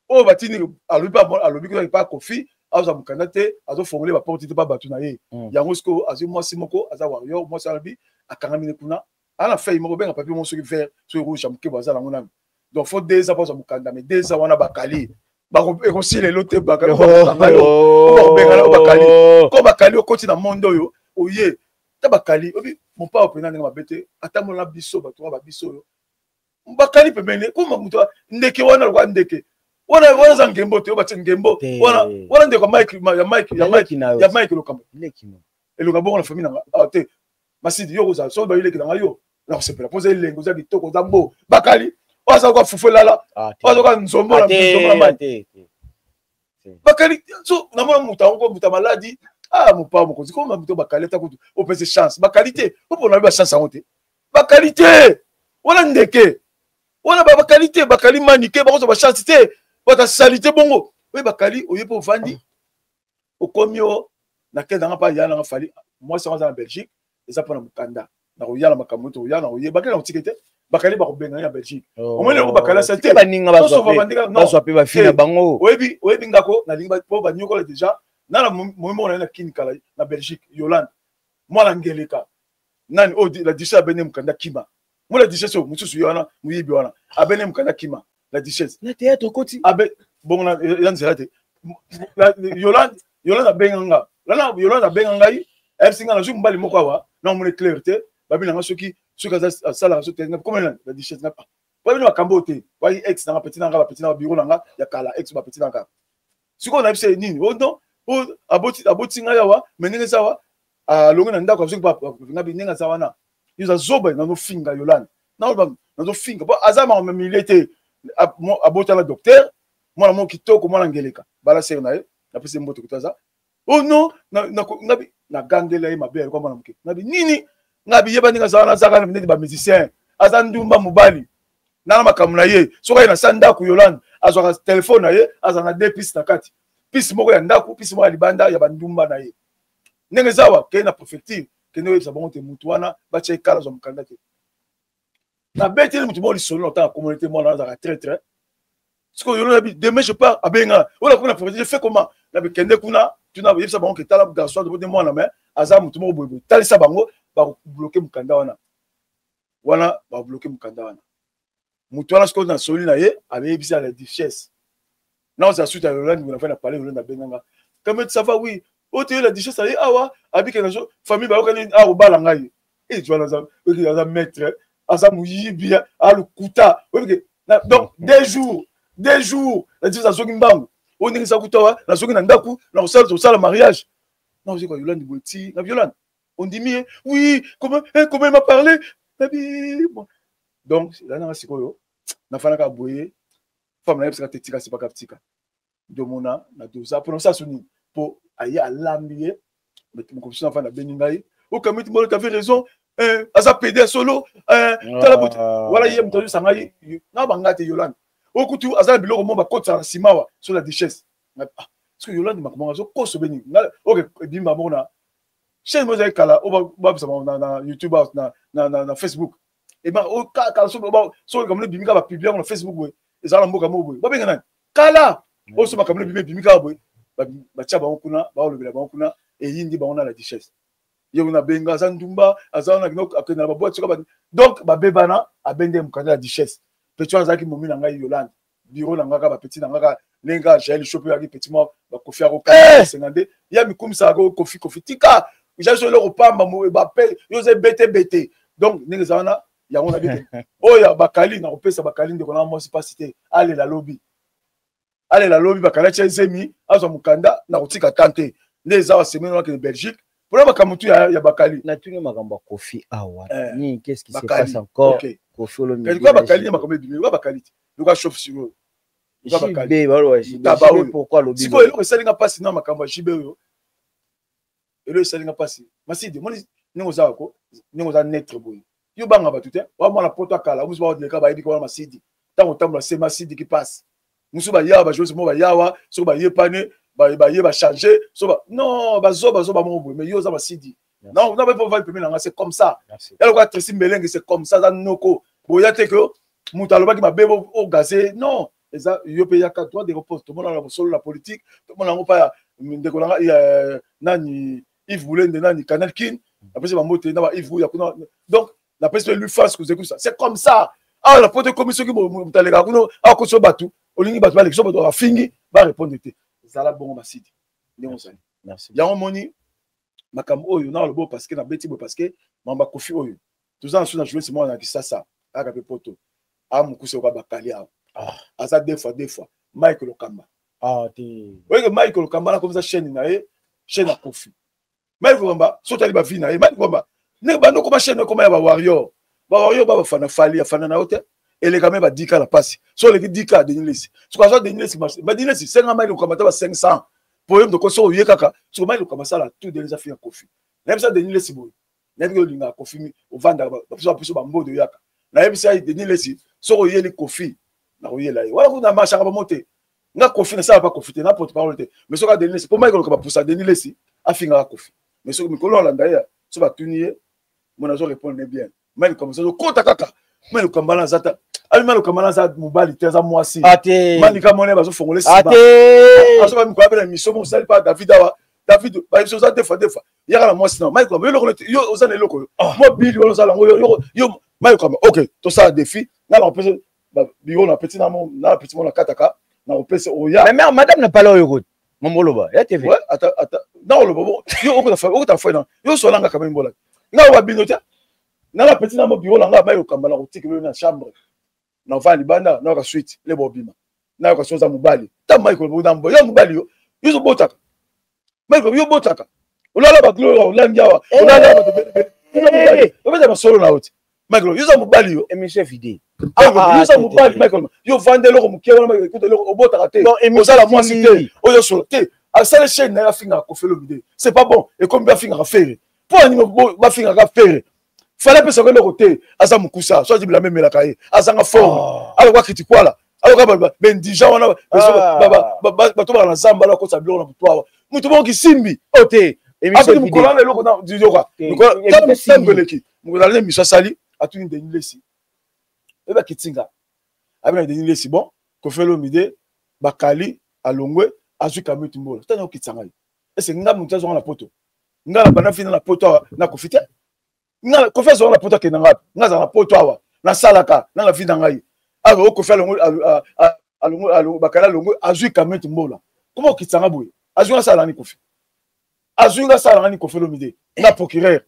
oyo batindi. Alobi, alobi kuna pa Kofi azwa mokanda te, azofongole baporte te pa bato na ye. Yango sikoyo azwi mwasi moko aza warrior. Mwasi alobi akangami ne kuna, ana feuille moko, benga papier moko, soki vert soki rouge ya moke, aza nango nanu. Donc faut 2 ans mpo azwa mokanda, mais 2 ans wana, Bakali, ekosila elo te. Bakali, bakobengana yo. Bakali ko Bakali, okoti na monde oyo oye ta Bakali obi mopao mpena ndenge mabe te. Atambola na biso bato wana, babiso oyo Bakali pembeni koma moto ndeke wana, lokwa ndeke wana. Wana eza ngembo te oyo batie ngembo wana. Wana ndeko ya Mike, ya Mike, ya Mike, ya Mike Lokambo eloka bongo na famille nanga. Ah te, Masidi, yo kozala soki bayeleki nanga, yo nakosepela mpo oza elengi, oza kitoko, oza bo. Bakali oyo aza koka fufu elala, oyo aza koka nzombo na mai. Bakali so namona moto yango ko moto ya maladi. Ah, mopao mokonzi, koma moto Bakali ata kutu opesa chance Bakali te, opona yo bachance yango te. Bakali te wana, ndeke wana, bakali te. Bakali manike bakozwa bachance te, bato asali te bongo. Oye Bakali, oye mpo ovandi, okomi o nakendanga mpa ya nanga Fally. Mwasi yango aza na Belgique, eza mpona mokanda. Nakoya na makambo, tokoya na koyeba ke na kotike te. Bakali bakobenga na Belgique, omoni yango. Bakali asali te. Baninga bazwa mpe bafi na bango. Oyebi, oyebi ngako nalingi mpo banyokola déjà nana momi moko na ye na Kini kala na Belgique, Yolande mwana ngeleka nani oyo la duchesse abende mokanda kima mo la duchesse oyo mosusu ye wana moyibi wana abende mokanda kima la duchesse. Na théâtre okoti. Abe bongo na ya nzela te. Yolande, Yolande abenga nga lana. Yolande abenga ngai, ayebisi nga nazwi mobali moko awa na omoni clair te. Babi nanga soki asalaka so te koma nani la duchesse na babi na makambo oyo te. Bayi ex nanga, petit nanga, bapeti nanga, bureau nanga ya kala, ex bapeti nanga. Sikoyo nayebisa ye nini? O non, aboti ngai awa, me ndenge eza awa, alongi na ndako, azoki ngabi ndenge aza wana. Yo oza zoba, nazofinga Yolande, nazofinga po aza makambo milie te. Abotala docteur, mwana moko kitoko, mwana ngeleka, bala sere na ye, napesi mbote kutu aza. Oh non, ngabi nagangela ye mabe, alikuwa mwana moke. Ngabi nini? Ngabi yeba ndenge aza wana, azaka neti bamusicien, aza ndumba mobali nana makambo na ye. Soki aye na sa ndako, Yolande azwaka telefone na ye, azala na deux puces na kati, puce moko ya ndako, puce moko ya libanda ya bandumba na ye. Ndenge eza awa, kende na préfecture, kende oyebisa bango te mutu wana batya ekala, azwa mokanda te. Nabeteli mutu moko lisolo na otanga komona te, mwana azalaka très très. Sikoyo yolo nabi demain je pars, abenga oyo nakomi na préfecture, je fais comment? Nabi kende kuna, tuna, oyebisa bango ke tala garçon azobote mwana, mais aza mutu moko boyeboye. Talisa bango, bakobloke mokanda wana. Wana babloke mokanda wana, moto wana sikoyo nasoli na ye, abeyebisi ya la duchesse na ozala suite ya Yolande na na palais. Yolande abenganga: "Kamet, ça va?" "Oui." "Oyo te, la duchesse aye awa, abike nazo famille bayokani, akobala ngai." Ejwana aza maître, aza moyibi, alukuta, oyebike. Donc 2 jours, 2 jours, la duchesse azoki mbangu. Oyo ndenge eza kuta awa, nazoki na ndako na kosala, tosala mariage. Nazoki Yolande boye ti na Yolande ondimi ye. "Oui, comment, eh, comment il m'a parlé?" Nabi bon. Donc eza nanga sikoyo nafandaka boye, femme nayebisaka te tika, sepaka tika nde omona na doza mpona osala so nini mpo aye alambi ye. Mokomosu nafanda, abengi ngai: "Okamiti molo, t'avais raison, eh, aza pede ya solo, eh, tala bote wana." Ye moto azosa ngai na banga te. Yolande okutu aza na biloko mo bakotisaka na nsima awa so la duchesse. Ah, parce que Yolande makambo azokoso beni oke ebimba moko na chaîne moko ezali kala oyo babisa na YouTube, na Facebook. Eba kala soki makambo ebimi kaka, bapublie yango na Facebook boye. Ezala na mboka moko boye, babenga nani kala oyo, so makambo ebimi, ebimi kaka boye, batia bango kuna, baolobela bango kuna, eyindi bango na la duchesse. Ye kuna abenga aza ndumba, aza wana akende na baboite soka. Donc babebana, abende mokanda ya duchesse. Petit wana azalaki momi na ngai Yolande, bureau na ngai kaka, bapeti na ngai kaka ndenge kaka Jael Show mpe oyaki petit mwa bakofi akokasenga nde ya mikumisaka Kofi. Kofi tika jael so eloko pamba, bape yo oza ebete ebete. Donc ndenge eza wana. Yango na bike oyo bakali na kopesa bakali ndeko na mwasi pasi te, alela lobi, alela lobi, bakali atia zemi, azwa mokanda na kotika tante nde eza wa semaine wana kende Belgique mpona makambo tu ya bakali. Natuni makambo ya Kofi awa eh, nini, qu'est-ce qui se passe encore? Okay. Kofi Olomide luka bakali nde makambo ebimi, luka bakali te, luka chauffe sikoyo. Sikoyo eloko esalinga mpasi na makambo ya JB oyo, eloko esalinga mpasi masidi, omoni ndenge oza ko ndenge oza netre boye, yo banga bato te, wa mwana poto akala mosusu baoleka bayebi ko wana masidi, ntango otambola se masidi ki pasi mosusu bayawa bajournaliste moko bayawa soki bayepane baye bachange so ba non bazoba zoba moko boye, mais yo oza masidi. Non, non, mais faut pembeni na nga, c'est comme ça. Ya lokola Tracy Mbelenge, c'est comme ça, aza noko boya te ke moto alobaki mabe ogaze, non, eza yo mpe yaka droit de réponse. Tomona na bosolo na politique, tomona yango mpa ya ndeko na nga nani Yves Boulende, nani Canal Kin, napesi bambote na ba Yves ya kuna. Donc napesi mpe lui face kozekusa, c'est comme ça. Awa na poto ekomi soki moto alekaka kuna akoso bato, olingi bato baleki so bato bafingi barépondre te, ezala bongo masidi ndenge ozali. Yango moni makambo oyo na alobo parce que nabeti boye, parce que mamba Kofi oyo toza na su na journaliste moko na Kisasa kaka mpe poto amokuse oka bakali awa, aza deux fois deux fois Mike Lokamba. Ah, te. Oyeke Mike Lokamba nakomisa chaîne na ye chaîne ya Kofi. Mike Lokamba so otali bavi na ye, Mike Lokamba ndenge bando okoma chaîne ekoma ya bawarrior, bawarrior ba bafana Fali afana na yo te, eleka me badika na pasi so oleki dika Denis Lesi, soki azwa Denis Lesi, ba Denis Lesi senga Mike Lokamba ta ba 500 po ye moto soki oye kaka soki Mike Lokamba asala tout Denis afika Kofi. Nayebisa Denis Lesi boye, nayebi olingaka Kofi, ovandaka babiso babiso bambodo oyaka, nayebisa ye Denis Lesi soki oyeli Kofi nakoyela ye wana kuna mashaka bamo te, nga Kofi nasala pa Kofi te na porte parole te, mais soki Denis Lesi po Mike Lokamba pusa Denis Lesi afingaka Kofi, mais soki mikolo alanda ye so batuni ye mona azo répondre bien, Mike Lokamba azokota kaka Mike Lokamba na aza ta abi Mike Lokamba na aza mobali te, aza mwasi Malika mone bazofongola nsima azoba mikolo abe na émission moko osali pa David awa, David bayebi oza defa defa yaka na mwasi na Mike Lokamba, yo eloko yo oza na eloko yo mwa bili wana osala yango yo yo Mike Lokamba, ok tosala défi nga na kopesa biro na petit na mo na petit mo na kataka na kopesa oya. Mais mère madame na pala oyo ko momoloba ya TV. Ouais, ata ata na oloba bo yo okota fa okota fa na yo sola nga kamembola mbola nga wa bino te na na petit na mo biro na nga Mike Lokamba na kotika yo na chambre na ovanda libanda na yoka suite le bobima na yoka soza mobali ta Mike Lokamba na mbo yo mobali yo yo zobotaka Mike Lokamba yo botaka olala ba gloire olangi awa olala bato bele obeta masolo na yo te Mike Lokamba yo za mobali yo. Émission vide. Yo za mobali Mike Lokamba, yo vanda eloko moke wana ekuta eloko obotaka te, ozala mwasi te oyo solo te, asala chaîne na ye afingaka Kofi Olomide, c'est pas bon, ekomi mpe afingaka Ferre mpo anini bafingaka Ferre, Fale apesaka eloko te, aza mokusa so aji bilamba emelaka ye, azanga forme, alokwa kritikwala aloka baindigent wana bato baka na zamba ala akotisa biloko na butu awa moto moko kisimbi o te aponi mokolo wana eloko yoka ntango eleki mokolo alali miso asali atuni Denis Lesi oyeba kitinga abina Denis Lesi bon Kofi Olomide bakali alongwe azwi kamiti mbola tani okitisa ngai ese nga moto azwanga na poto nga na banda fina na poto awa na Kofi te, nga Kofi azwanga na poto akenda ngapi, nga azala na poto awa nasalaka na na vi na ngai awa o Kofi alongwe alongwe bakali alongwe azwi kamiti mbola koma okitisa nga boye azwi nga asala nani Kofi azwi nga asala nani Kofi Olomide nga procureur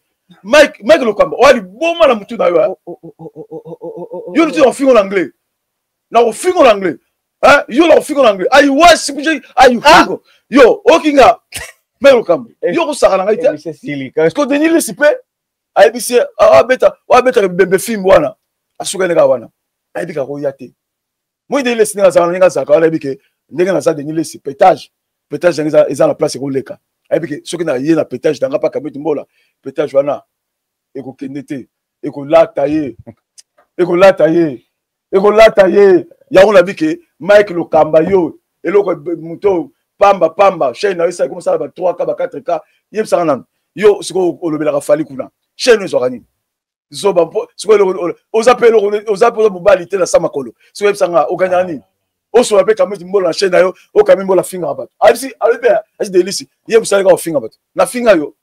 Mike Mike Lokamba oya liboma na mutu na yo yo nti ofingo na anglais na kofingo na anglais yo na kofingo na anglais ayi wasi buje ayi fingo yo okinga Mike Lokamba yo kosaka na ngai te parce que Denis Lesi mpe ayebisi abeta abetaka bibembe film wana asukani kaka wana ayebi kaka koya te moi Denis Lesi ndenge azalaka ndenge azalaka wana ayebi ke ndenge naza Denis Lesi pétage pétage yango eza na place ekoleka ayebi ke soki na ye na pétage nanga mpa kameti mbola pétage wana ekokende te, ekolata ye, ekolata ye, ekolata ye. Yango nabi ke Mike Lokamba yo eloko moto pamba pamba chaîne na yo esali komosala ba 3 k ba 4 k yebisaka nanu yo sikoyo olobelaka Fali kuna chaîne ezwaka nini zoba mpo sikoyo oza mpe eloko oza mpe mobali te na sa makolo sikoyo yebisanga okanyaka nini osola mpe kamiti mbola na chaîne na yo okami mbola afingaka bato ayebisi alobi mpe asi delisi ye mosalika kofinga bato nafinga yo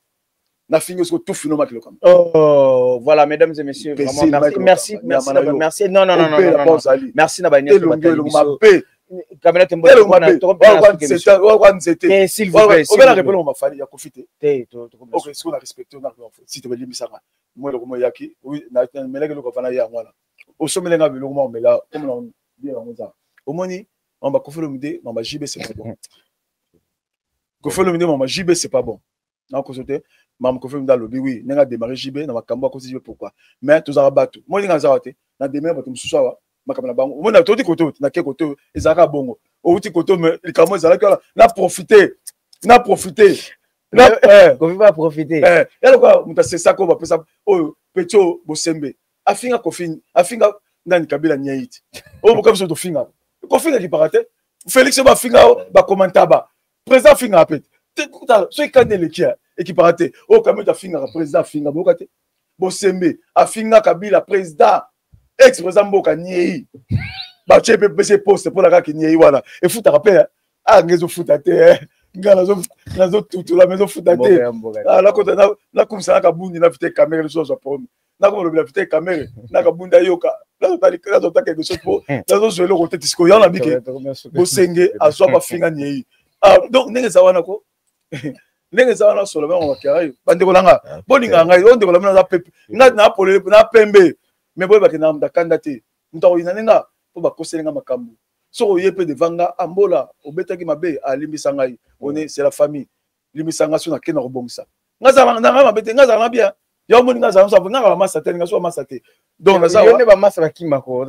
nafingi sikoyo tufi no Mike Lokamba. Oh, voilà, mesdames et messieurs, vraiment merci, merci, merci, merci. Non, non, non, non, non, non. Merci na banyonso batali biso. Cabinet Mbola wana tokwa nzete. S'il vous plaît. Obela répondre ma famille ya Kofi te. Te, to Ok, sikoyo na respecte na si te belimbisaka. Mwa eloko moko eyaki, namelaki eloko afana ye yango wana. Osomeli nga biloko moko omela, komona bien yango eza. Omoni, mamba Koffi Olomide, mamba JB c'est pas bon. Koffi Olomide, mamba JB c'est pas bon. Nakoso te, mamba Koffi Olomide alobi oui, ndenge a démarrer JB na makambo akosi JB pourquoi? Mais tozalaka bato. Moi ndenge azawa te, na démarrer bato mosusu awa, makambo na bango. Omoni toti koto, na ke koto, ezalaka bongo. Outi koto mais likambo ezalaki wana, na profiter, na profiter. Kofi ba profiter. Ya lokola moto asesaka oyo bapesa oyo petit oyo Bosembe afinga Kofi, afinga nani Kabila nyei te. Oyo boka biso tofingaka. Kofinga kipaka te. Félix oyo bafinga bakomanta ba. Président afingaka pe te. Soki kanda eleki ekipaka te. Oyo Kamito afingaka président afinga boyoka te. Bosembe afinga Kabila président ex président mboka nyei. Batie pe pese poste mpona kaka nyei wana efutaka pe ah nge ezofuta te nga nazotutula me ezofuta te nakota nakumisa na Kabundi na vite Kamere lisusu azwa problème nakoma lobela vite Kamere na Kabundi ayoka nazota quelque chose po nazozwa eloko te tisiko yango nabike Bosenge azwa bafinga nyei donc ndenge eza wana ko ndenge eza wana solo bango bakera bandeko na nga bolinga ngai oyo ndeko na bino naza pepe nga napolele na pembe me boyebake na ndakanda te moto akoyina nde nga mpo bakoseli nga makambo soki oye mpe devant nga ambola obetaki mabe alimbisa ngai one c'est la famille limbisa nga so nakende na kobongisa nga zala na nga mabe te nga zala na bien yo omoni nga zala nga nga bamasa te nga so bamasa te donc naza yo nde bamasa bakimako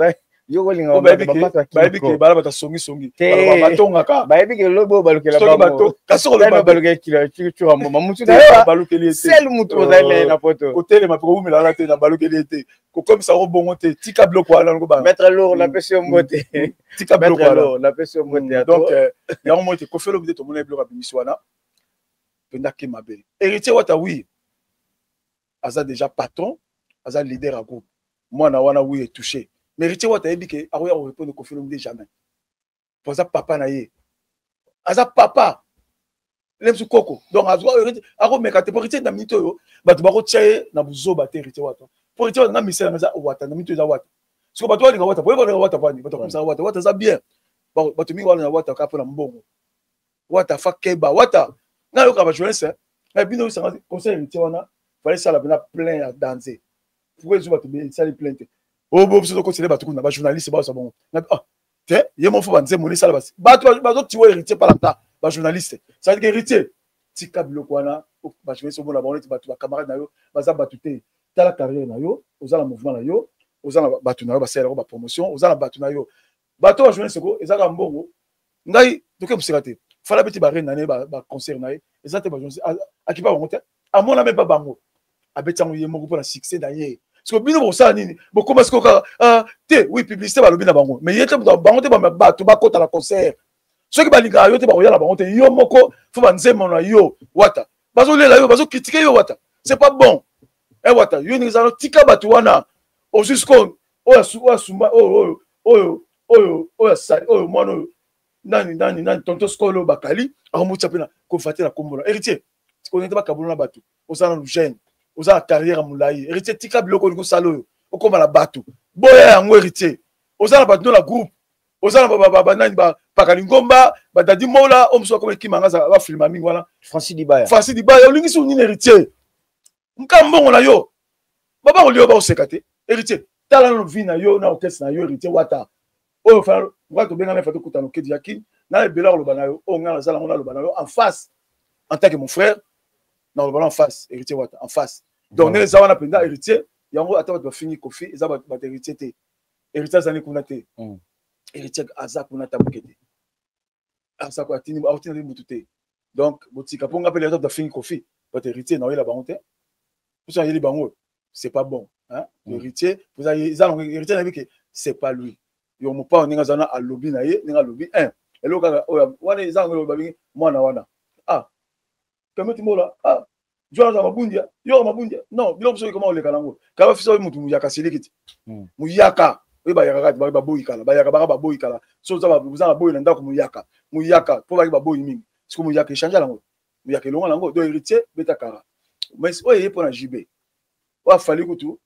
yo kolinga bayebi ke bala bato songisongi batongaka bayebi ke lobi oyo balukela bango kasi balukela kilo cura mboma mutu na yo balukeli ye te sel mutu ozali na ye na poto kotelema mpe kowumela wana te na balukeli ye te kokomisa yango bongo te tika biloko wana noko ba maître lourd napesi yo mbote tika biloko wana napesi yo mbote donc yango moi te Koffi Olomide tomona biloko abimisi wana mpenza ke mabe. Héritier Wata oui aza déjà patron, aza leader ya groupe mwana wana oui est touché, mais Héritier Wata ayebi ke akoya korépondre Koffi Olomide jamais po aza papa na ye, aza papa lemsu koko donc akomeka te po Héritier na minute oyo bato bakotia ye na buzoba te. Héritier Wata po Héritier Wata na misela eza Wata na minute eza Wata siko bato balinga Wata po balinga Wata pani bato bakomisaka Wata Wata aza bien bato mingi wana na Wata kaka mpona mbongo. Wata fa keba Wata nga yoka ba journaliste na bino osanga conseil Héritier wana fallait sala pena plein ya danser pourquoi ezo bato esali plein te oyo bo biso tokotele bato kuna ba journaliste baosa bongo ah te ye moko fo banzembo esala basi bato bazotiwa Héritier palata ba journaliste ça veut dire Héritier tika biloko wana ba journaliste omona bango neti bato ba camarade na yo baza bato te. Tala carrière na yo, oza na mouvement na yo, oza na bato na yo basalelako ba promotion, oza na bato na yo bato ba journaliste ko ezaka mbongo ngai toke mosika te fala beti ba reine na ye ba concert na ye eza te ba journaliste akipa bango te amona mpe pa bango abeti yango ye moko mpona succès na ye. Siko bino bokosala nini bokoma siko kaka te oui publicité balobi na bango mais ye te bango te bato bakota na concert soki balingaka yo te bakoya na bango te yo moko fo banzembo na yo Wata bazolela yo bazokritike yo Wata c'est pas bon e Wata yo ndenge ezala tika bato wana ozwi siko oyo asumba oyo oyo oyo oyo asali oyo mwana oyo nani nani nani tonton sikoyo oyo bakali akomotya mpe na kofate na kombo na Héritier konete bakabolo na bato oza nanu jeune oza na carrière ya molai Héritier tika biloko olingi osala oyo okóma na bato boya yango Héritier oza na bato no na groupe oza na banani bapaka lingomba badadi mola oyo mosusu akoma ekima nga bafilma mingi wana Francis Dibaya Francis Dibaya olingisi nini Héritier nka mbongo na yo baba kolia bakoseka te Héritier tala nano vie na yo na orchestre na yo Héritier Wata oyo fa nga tobengana fa tokutana okedi ya kini na ebele akoloba na yo oyo nga nazala yango naloba na yo en face en tant que mon frère naloba na en face Héritier Wata en face donc ndenge eza wana mpenza Héritier yango ata bato bafingi Koffi eza bato Héritier te Héritier azali kuna te Héritier aza kuna ta moke te aza atindi aotinda mutu te donc botika mpo nga mpe lelo bafingi Koffi bato Héritier naoyela bango te mposo ayeli bango c'est pas bon hein Héritier eza nango Héritier nayebi ke c'est pas lui yo mopao ndenge aza na alobi na ye ndenge alobi un eloko kaka oyo wana eza nango babengi mwana wana ah kameti mbola ah jwana aza mabundia yoka mabundia non biloko soki koma oleka nango kaka bafisa oyo mutu muyaka siliki ti muyaka oyo bayaka kaka baboyi kala bayaka baka baboyi kala so oza na boyi na ndako muyaka muyaka mpo baki baboyi mingi siko muyaka echange nango muyaka elonga nango donc Héritier beta kara mais oyo eye mpo na JB oyo afali kutu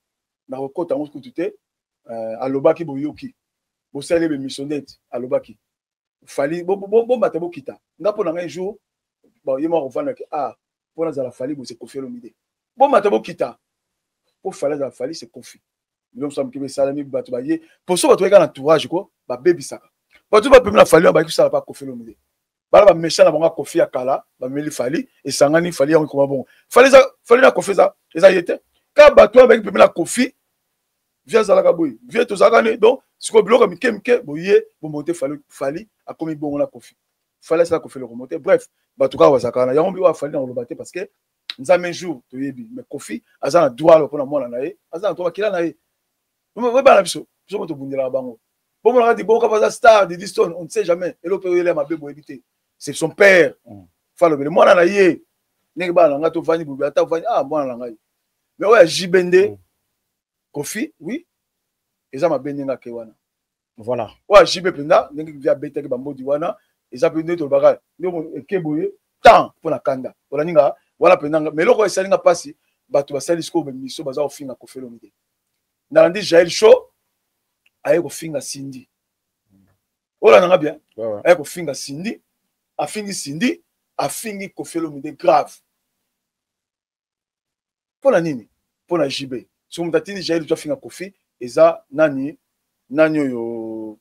na kokota yango kutu te alobaki boyoki bosali bemission ndeti alobaki fali bomata bokita nga mpo na ngai jour ye moko kovandaki ah mpo nazala fali bose Koffi Olomide bomata bokita. Mpo Fally azala Fally, c'est Koffi. Biloko mosusu ya moke esalemi, bato baye poso, bato bayeka na entourage ko babebisaka bato bapemi na Fally wana, bayaki kosala pa Koffi Olomide. Bana baméchant na bango ya Koffi ya kala bameli Fally, esangani Fally yango ekoma bongo. Fally eza Fally na Koffi eza ye te. Kaka bato wana bayaki pembe na Koffi, vie azalaka boye, vie tozalaka ne. Donc sikoyo biloko ya mike mike boye bomonte Fally, Fally akomi bongo na Koffi. Fally asala Koffi eloko moko te. Bref, bato kaka bazalaka wana yango oyo Fally na koloba te, parce que Nzambe jour toyebi. Mais Koffi aza na droit mpona mwana na ye, aza na droit makila na ye. Oyebana biso, biso mo tobundelaka bango. Bomonaka ti bongo aza star Didi Stone, on ne sait jamais eloko mpe oyele ya mabe, boyebi te. C'est son père. Falobele mwana na ye ndenge bana na ngai tovandi boye, ata ovandi, ah, mwana na ngai. Mais oyo ya JB nde Koffi, oui, eza mabe ndenge ake wana. Voilà. Oyo ya JB mpenza, ndenge vi abetaki bambodi wana, eza mpe nde tolobaka nde eke boye temps mpo na kanda olandi nga wana mpenza. Mais eloko oyo esali nga mpasi, bato basali sikoyo bamiso, baza kofinga Koffi Olomide. Nalandi Jael Show aye kofinga Cindy, olanda nga bien, aye kofinga Cindy, afingi Cindy, afingi Koffi Olomide grave. Mpo na nini? Mpo na JB. Soki moto atindi Jael to afinga Koffi, eza nani? Nani oyo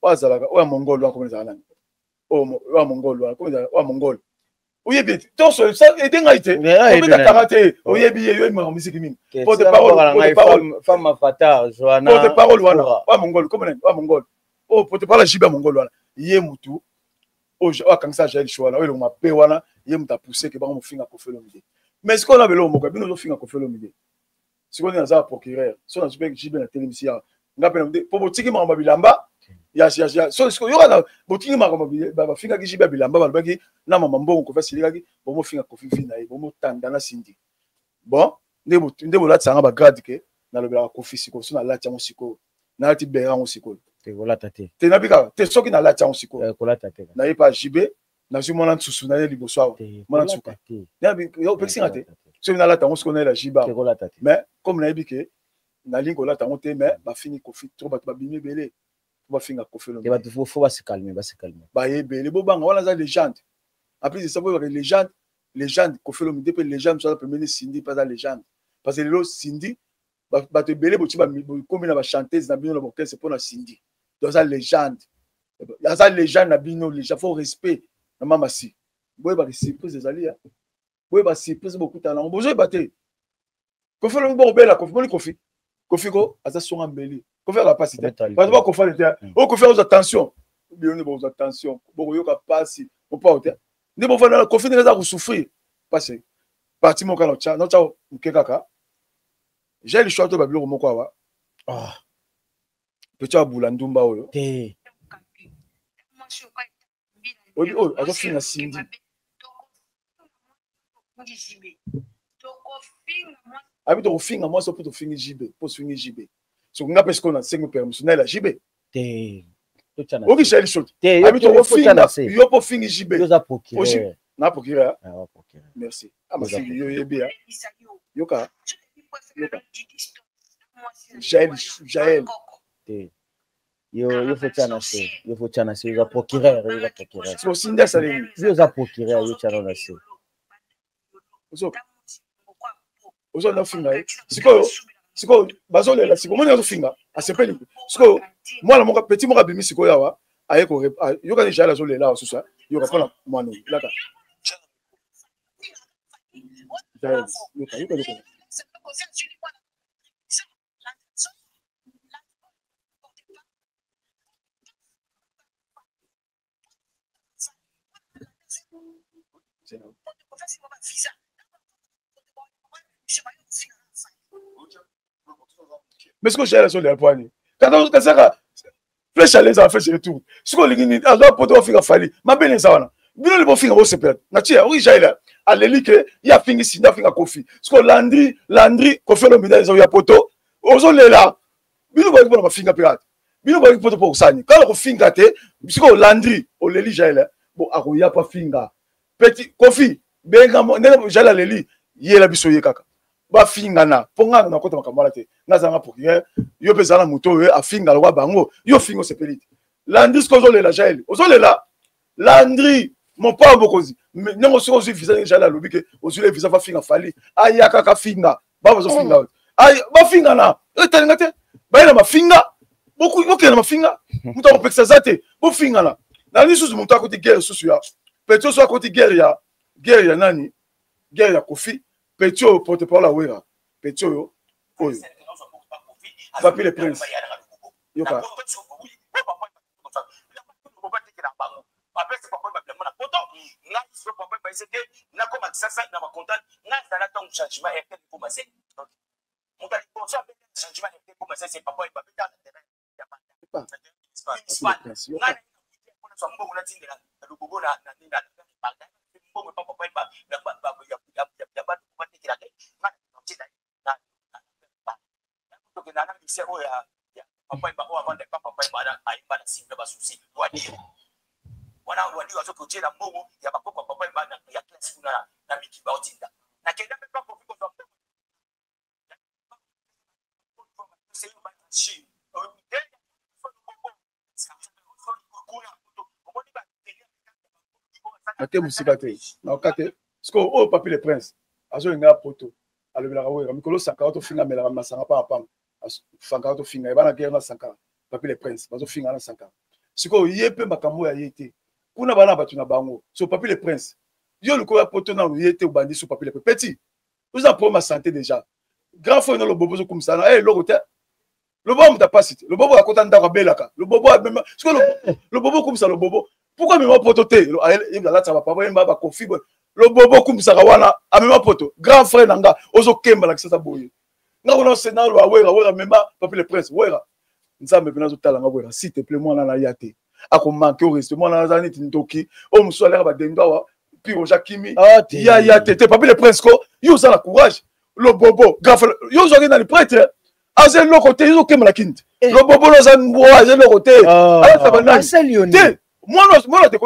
oyo azalaka, oyo ya mongol wana, komona ezala nani? Oyo ya mongol wana, komona oyo ya mongol, oyebi ete toso ede ngai te, obeta kaka te, oyebi ye, yoyebi makambo misiki mingi. Porte parole, femme fatar Joanna, porte parole wana oyo ya mongol, komona nani oyo ya mongol, oyo porte parole ya JB ya mongol wana, ye mutu oyo akangisa Jael Show wana, oyo elongo mabe wana, ye moto apousse ke bango mofinga Koffi Olomide. Mais sikoyo na beloko moko, bino ozofinga Koffi Olomide, sikoyo nde naza procureur, so nazwi mpe JB na telemisi yawa nga mpe mpo botiki makambo ya bilamba ya so sikoyo yoka na botiki makambo bafingaki JB ya bilamba, balobaki na mama mbongo Koffi asilikaki, bomofinga Koffi vi na ye, bomotanda na Cindy. Bon, nde bolatisa nga bagrade ke nalobelaka Koffi. Sikoyo so nalati yango, sikoyo nalati bere yango sikoyo. Te, kolata te. Te, nabika te. Soki nalati yango sikoyo, kolata te. Naye pa JB, nazwi mwana nsusu na ye liboso awa, mwana nsuka opekisi nga te. Soki nalata yango sikoyo, nayela JB awa. Mais comme nayebi ke nalingi kolata yango te, mais bafingi Koffi trop, bato babimi ebele po bafinga Koffi. Bato faut base calmer, base calmer. Baye ebele, bobanga wana aza légende. En plus de ça, boyebaka légende, légende Koffi Olomide mpe légende mosu aza pembeni, Cindy mpe aza légende, parce que lelo Cindy, bato ebele boti bokomi na bachanteuse na bino na baorchestre mpo na Cindy. Donc aza légende, aza légende na bino, légende, faut respect na mama si. Boyebaka surprise ezali ya boyeba surprise, bokutana nango, bozoyeba te. Koffi olobi bokobela Koffi, boni Koffi, Koffi ko aza songa mbeli, Koffi aka pasi te, bato bakofale te. Oyo Koffi akozwa tension, bino nde bokozwa tension, bokoyoka pasi mopao te. Nde bofanda na Koffi ndenge aza kosouffrir pasi. Parti moko na otya, naotya moke kaka Jael Show to babiloko moko awa. Ah. Petit abula ndumba oyo te. Oyebi oyo azofinga Cindy. Abi tokofinga mwasi mpo tofingi JB, mpo tofingi JB. Soki nga mpe sikoyo nasengi permission, nayela JB. Te. Oki Jael Show te. Abi tokofinga yo mpo ofingi JB. Oza procureur. Na procureur. Ah, procureur. Merci. Amasiki yo yebi ya yoka, yoka Jael, Jael. Te, yo yo faut tia na se, yo faut tia na se, oza procureur, yo oza procureur. Siko Cindy asaleli. Yo oza procureur, yo tia na se. Ozo nafinga ye sikoyo, sikoyo bazolela, sikoyo moni azofinga, asepeli. Sikoyo mwana moko, petit moko abimi sikoyo awa, aye ko yokani Jael azolela awa susu, yoka mpona mwana oyo laka Jael, yoka, yoka, yoka. Mais sikoyo Jael azolela po ani kasaka flèche aller ezala flèche retour. Sikoyo olingi nini? Azwa poto ofinga Fally, mabele eza wana, bino nde bofinga, bosepela na tia. Oki Jael aleli ke ye afingi Cindy, afinga Koffi. Sikoyo Landry, Landry, Koffi Olomide eza ya poto, ozolela. Bino boyaki mpona bafinga mpe kaka bino boyaki poto mpo kosani kaka kofinga te. Sikoyo Landry oleli, Jael bo akoya mpo afinga petit Koffi. Benga ndenge Jael aleli, yela biso ye kaka bafingana, mpo ngai nakota makambo wana te. Nga azalanga procureur, yo mpe ezala na moto oyo afinga lokwa bango, yo ofinga osepeli te. Landry, soki ozolela, Jael ozolela, Landry mopao mokonzi, ndenge soki ozwi visa, ndenge Jael alobi ke ozwi le visa, fafinga Fally, aya kaka finga. Ba bazofinga. Ay, bafingana. Etalinga te. Baye na mafinga. Bokende na mafinga. Moto akopekisa za te. Bofingana. Na lisusu moto akoti guerre susu ya. Petit oso akoti guerre ya guerre ya nani? Guerre ya Kofi. Petit oyo porte parole ya Wera. Petit oyo oyo. Papi le Prince. Yoka. Bapesi papa ba bilamba na poto, ngai so papa ba ese te, nakoma Kisasa na ba contact, ngai azala ntango changement ya RTL ekoma se. Moto ya liboso abeta changement ya RTL ekoma se, c'est papa ba beta na terrain ya banda. Ngai na zwa mbongo natindela lobobo na na na na mbongo pa papa ba ya ba ya ya ya ba batekelaka ngai na na na tokenda na lycée oyo ya papa Wemba oyo avanda epa papa Wemba ayemba na simba basusi wadiro wana wadiro azoki otiela mbongo ya bakoko ya papa Wemba ya classe kuna na miki baotinda nakenda mpe pa Kofi kozwa mbongo. Ate mosika te, naoka te. Sikoyo oyo Papi le Prince azolinga poto, alobelaka Wera mikolo. Sankara tofinga, amelaka masanga pamba pamba. Sankara tofinga ye, bana guerre na Sankara. Papi le Prince bazofinga na Sankara. Sikoyo ye mpe makambo oyo aye te kuna, bana bato na bango. So Papi le Prince, yo likoya poto nanu ye te, obandi. So Papi le Prince, petit, oza problème ya santé déjà. Grand frère no lobobo ozokumisa na eloko te. Lobobo moto apasi te, lobobo akota ndako abelaka, lobobo amema. Sikoyo lobobo okumisa lobobo, pourquoi amema poto te? Alataka bapapa yemba bakofi boye, lobobo okumisaka wana amema poto. Grand frère na nga ozokemba na Kisasa boye, nga kuna osena oloba Wera, Wera mema Papi le Prince. Wera, Nzambe mpena azotala nga. Wera, s'il te plaît, mwana na ya te akomanke o respect. Mwana aza neti ndoki oyo mosusu aleka badendo awa piroja kimi ya ya te te. Papi le Prince ko, yo oza na courage. Lobobo, grand frère, yo ozwaki nani prêtre, aza eloko te, yo ozokemela kini te. Lobobo lo aza mbwa, aza eloko te. Alata banani te? Mwana mwana te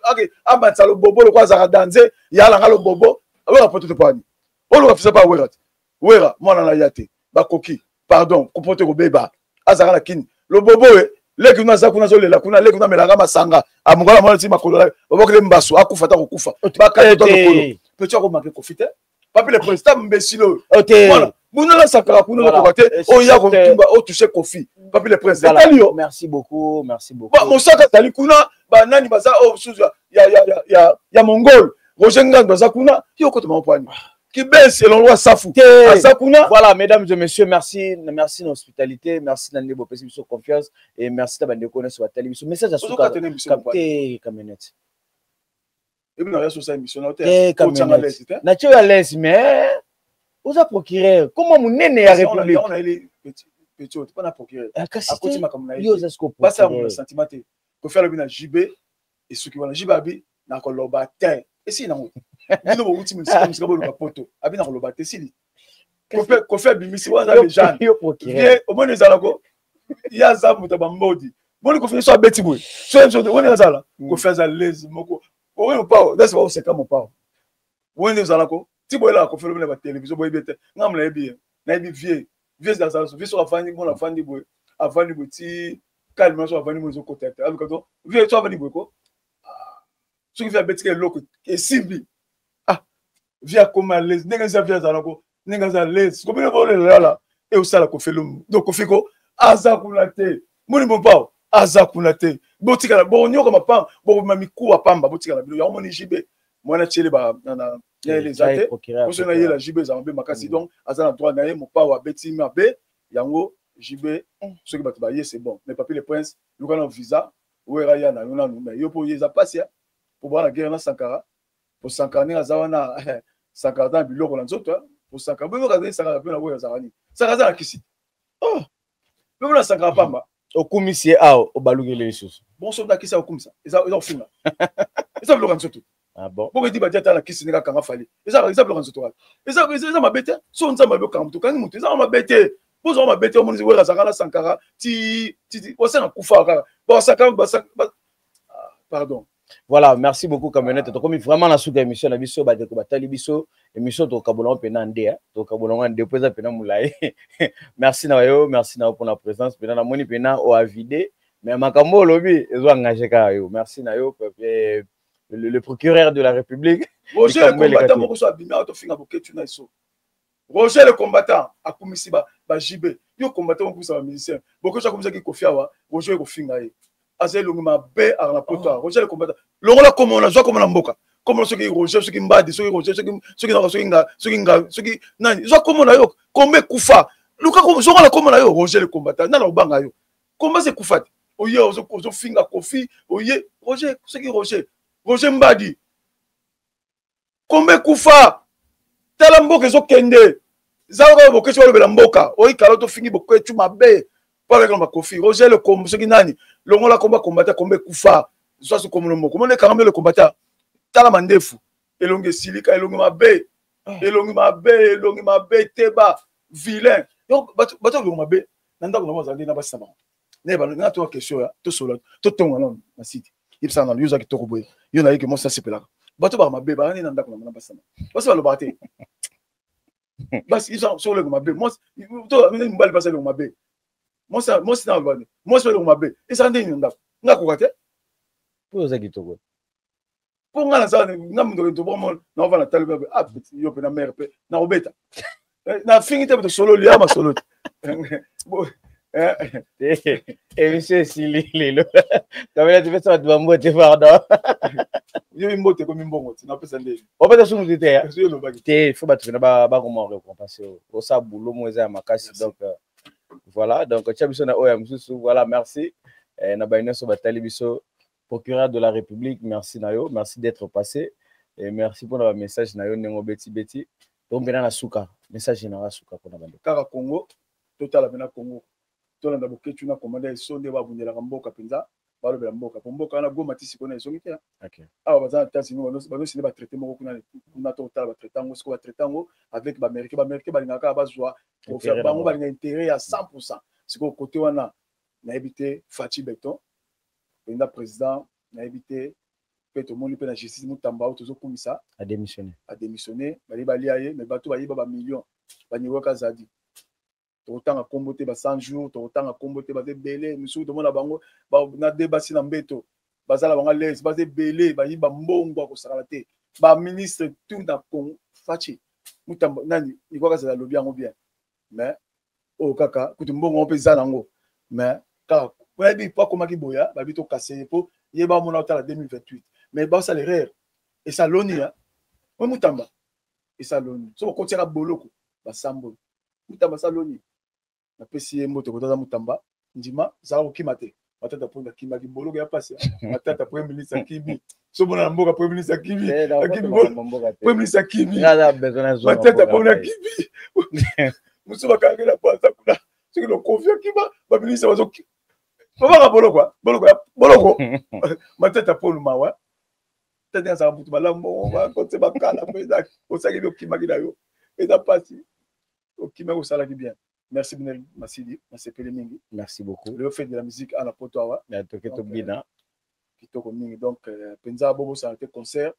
ake amatisa lobobo lokola azalaka danze yalanga lobobo. Awera poto te poani oloka fisa pa Wera te. Wera, mwana na ya te bakoki, pardon, kopo te kobeba. Azalaka na kini lobobo e leki kuna, aza kuna azolela kuna. Leki kuna amelaka masanga, amokala mwana ti makolo babokele mbasu, akufa ta kokufa bakata lokolo. Petit akomake Kofi te. Papi le Président mbesile oyo voilà buna na Sankara kuna okoka te oya kotumba otouche Kofi. Papi le Prince, etali yo. Merci beaucoup, merci beaucoup. Mosaka azali kuna, banani baza oyo mosusu ya Mongol, Roger Ngando aza kuna, yo okotoma mopwani Kibens elongo Safu aza kuna. Voilà, mesdames et messieurs, merci, merci na hospitalité, merci na ndebo pesi biso confiance et merci na bandeko nyonso batali biso. Message ya suka te, camionnette. Ebi na yaso sa émission na te. Na tio ya l'aise, mais oza procureur comment monene ya République? On a eli petit petit pas na procureur. Akoti makambo na ye, yo oza siko basa mo sentiment te. Kofi alobi na JB esuki wana. JB abi nakoloba te, esili nango. Bino bowuti mosika mosika, boluka poto, abi nakoloba te, esili. Kofi abimisi wana aza légende, omoni ezalako ye aza moto ya bambodi. Boni Kofi so abeti boye, so woni azala Kofi aza lese moko oyo mopao dasi baoseka mopao woni ezalako ti boyelaka Kofi olobi na batelevizio boyebi ete ngambo nayebi ye, nayebi vie vie azala vie. Soki afandi mona afandi boye, afandi boye ti kalima, so afandi boye ezokota te, aluka to vie. So afandi boye ko, soki vie abetika eloko esimbi, ah, vie akoma à l'aise ndenge eza. Vie azalako ndenge aza l'aise kobino bolelala e osala Kofi lumu. Donc Kofi ko aza kuna te, moni mopao aza kuna te. Botikala bonyoka mapamba, bokobima mikuwa pamba. Botikala bino yango. Moni JB mwana tiele ba na yele eza te poso na yela JB eza mabe makasi. Donc aza na droit na ye, mopao abeti mabe yango. JB, soki bato baye, c'est bon, mais Papi le Prince, luka na visa. Wera ya na yo nanu, mais yo mpo ye eza pasi po bana guerre na Sankara. Po Sankara ndenge aza wana, Sankara aza na biloko na nzoto. Po Sankara boyoka azali Sankara mpe na oyo azalaka nini? Sankara aza na kisi mpe na Sankara pamba. Okumisi ye awa, obalukeli lisusu. Bon, soki na kisi akokumisa, eza kofinga, eza biloko ya nzoto. Ah bon? Boko edi badi ata na kisi ndenge akanga Fally, eza biloko ya nzoto kaka, eza mabe te. So Nzambe abi okanga moto, okangi moto, eza mabe te. Bozwa mabe te. Omoni Wera azalaka na Sankara ti ti wasanga kufa kaka basaka. Pardon. Voilà, merci beaucoup camionnette. Tokomi vraiment na suka émission na biso. Bandeko batali biso émission, tokabola mpena nde tokabola nde mpo eza mpena molai. Merci na yo, merci na yo mpona présence mpena. Namoni mpena oavide, mais makambo olobi ezo engage kaka yo. Merci na yo, le procureur de la République. Roger combattant moko so abimi awa tofinga Boketu na eso. Roger le combattant akumisi ba ba JB. Yo combattant okumisa ba musicien. Bokocha akumisaki Kofi awa, Roger ekofinga ye. Aza elongi mabe aka na poto awa. Roger le combattant. Longola komona, zwa komona mboka. Komona soki Roger, soki Mbadi, soki Roger, soki soki naka, soki nga, soki nga, soki nani. Zwa komona yo, kombe kufa. Luka ko zonga komona yo Roger le combattant. Nana obanga yo. Komba se kufa te. Oye ozo ozo finga Kofi, oye Roger, soki Roger. Roger Mbadi. Kombe kufa. Tala mboka ezokende. Zala kaka boketshu balobela mboka. Oyi kala tofingi boketshu mabe. Pala kaka makofi. Roger le kombo soki nani. Longola komba combattant kombe kufa. Zwa so kombo moko. Mone kanga le combattant. Tala mandefu. Elongi esilika, elongi mabe. Ah. Elongi mabe, elongi mabe teba. Vilain. Donc bato bato elongi mabe. Na ndako na bango bazali na basi na bango. Ne ba na to question ya to sola to tonga nanu na site. Yebisa nanu yo oza kitoko boye. Yo na ye ke mwasi asepelaka. Bato ba mabe ba nani na ndako na basi na bango. Basi balobaka te. Basi yebisa soki elongi mabe. Mwasi to mobali basi elongi mabe. Mwasi mwasi na balobaka te. Mwasi elongi mabe. Ezala ndenge nini na ndako? Nga koka te. Po oza kitoko. mpo nga naza nga moto tobomona naovanda tali mpe ah yo mpe na mare mpe nakobeta eh, nafingi te tosololi ya masolo te eh. Émission esili lelo kabela topesa bato bambote pardon. Yo mbote ekomi mbongo te napesa nde opesa sumu te te te il faut bato pena bakoma récompense osala boulot mo eza ya makasi. Donc euh, voilà, donc tia biso na oyo ya mosusu. Voilà, merci eh, na baye nyonso batali biso. Procureur de la République, merci na yo, merci d'être passé et merci pour le message na yo ndenge obeti beti. Donc mpena na suka, message na suka mpona bandeko. Kaka Congo, totala mpena Congo, tolanda Boketshu na komanda eso nde babundelaka mboka mpenza, balobela mboka po mboka wana Goma ti sikoyo na ezongi te. Awa baza na États-Unis, bazosine batraité moko kuna kuna, totala batraité yango sikoyo, batraité yango avec baaméricain. Baaméricain balingaka kaka bazwa profit, bango balinga intérêt ya 100. Sikoyo kote wana nayebi te. Fatshi Béton mpenza président nayebi te. Mpe tomoni mpe na justice Mutamba oyo tozokumisa adémissionné. Adémissionné, baye balia ye, mais bato bayeba bamillion baniwaka zadi. Tokotanga nkombo te, ba 100 jours tokotanga nkombo te, baza ebele. Misusu tomona bango na de basi na mbeto, bazala bango lese, baza ebele, bayiba mbongo akosakana te. Baministre tout na Congo, Fatshi Mutamba nani ikwaka azala alobi yango bien, mais oyo kaka kutu mbongo mpe eza nango, mais kaka oyebi po akomaki boya babi tokase ye mpo ye bamona otala 2028, mais basala erreur esaloni ya oyo Mutamba esaloni. So bokotiaka boloko basamboli Mutamba asaloni, napesi ye mbote kotaza Mutamba ndima zala kokima te. Matata mpo akimaki boloko ya pasi. Matata premier ministre akimi, somona na mboka premier ministre akimi, akimi premier ministre akimi, Matata mpo akimi, mosusu bakangaki na bwaza kuna soki lokofi akima, baministre bazoki babaka boloko boloko ya boloko. Matata Paul mawa tete azala motu malamu bongo bakote bakala mpenza osalaki okimaki na yo eza mpasi okimaki osalaki bien. Merci bino Masidi, nasepeli mingi. Merci beaucoup. Le fait de la musique à la poto awa. Toke tobina. Kitoko mingi. Donc mpenza bobosana te concert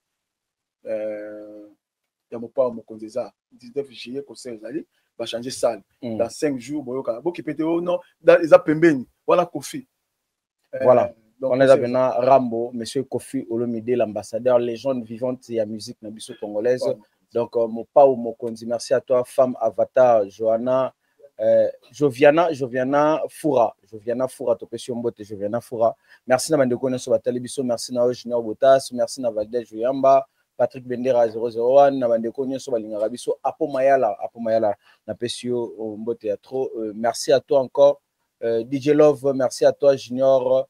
ya Mopao Mokonzi eza 19 juillet. Concert ezali bachange salle dans 5 jours. Boyoka bokipe te o non, eza pembeni wana Kofi. Voilà. Donc, on est maintenant Rambo, Monsieur Kofi Olomide, l'ambassadeur, légende vivante de la musique na biso congolaise. Oh. Donc, Mopao Mokonzi, merci à toi, femme Avatar, Johanna, Joviana, Joviana Foura, Joviana Foura, topesi mbote, Joviana Foura. Merci na bandeko nyonso batali biso, merci na Junior Botas, merci na Valdez Joyamba, Patrick Bendera 001, na bandeko nyonso balingaka biso, Apo Mayala, Apo Mayala, napesi yo mbote ya trop. Merci à toi encore. DJ Love, merci à toi Junior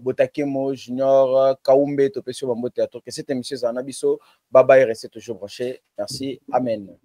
Botakemo, Junior Kaumbe, topesi yo bambote ya trop. Que cette émission ezala na biso. Bye bye, restez toujours branchés. Merci. Amen.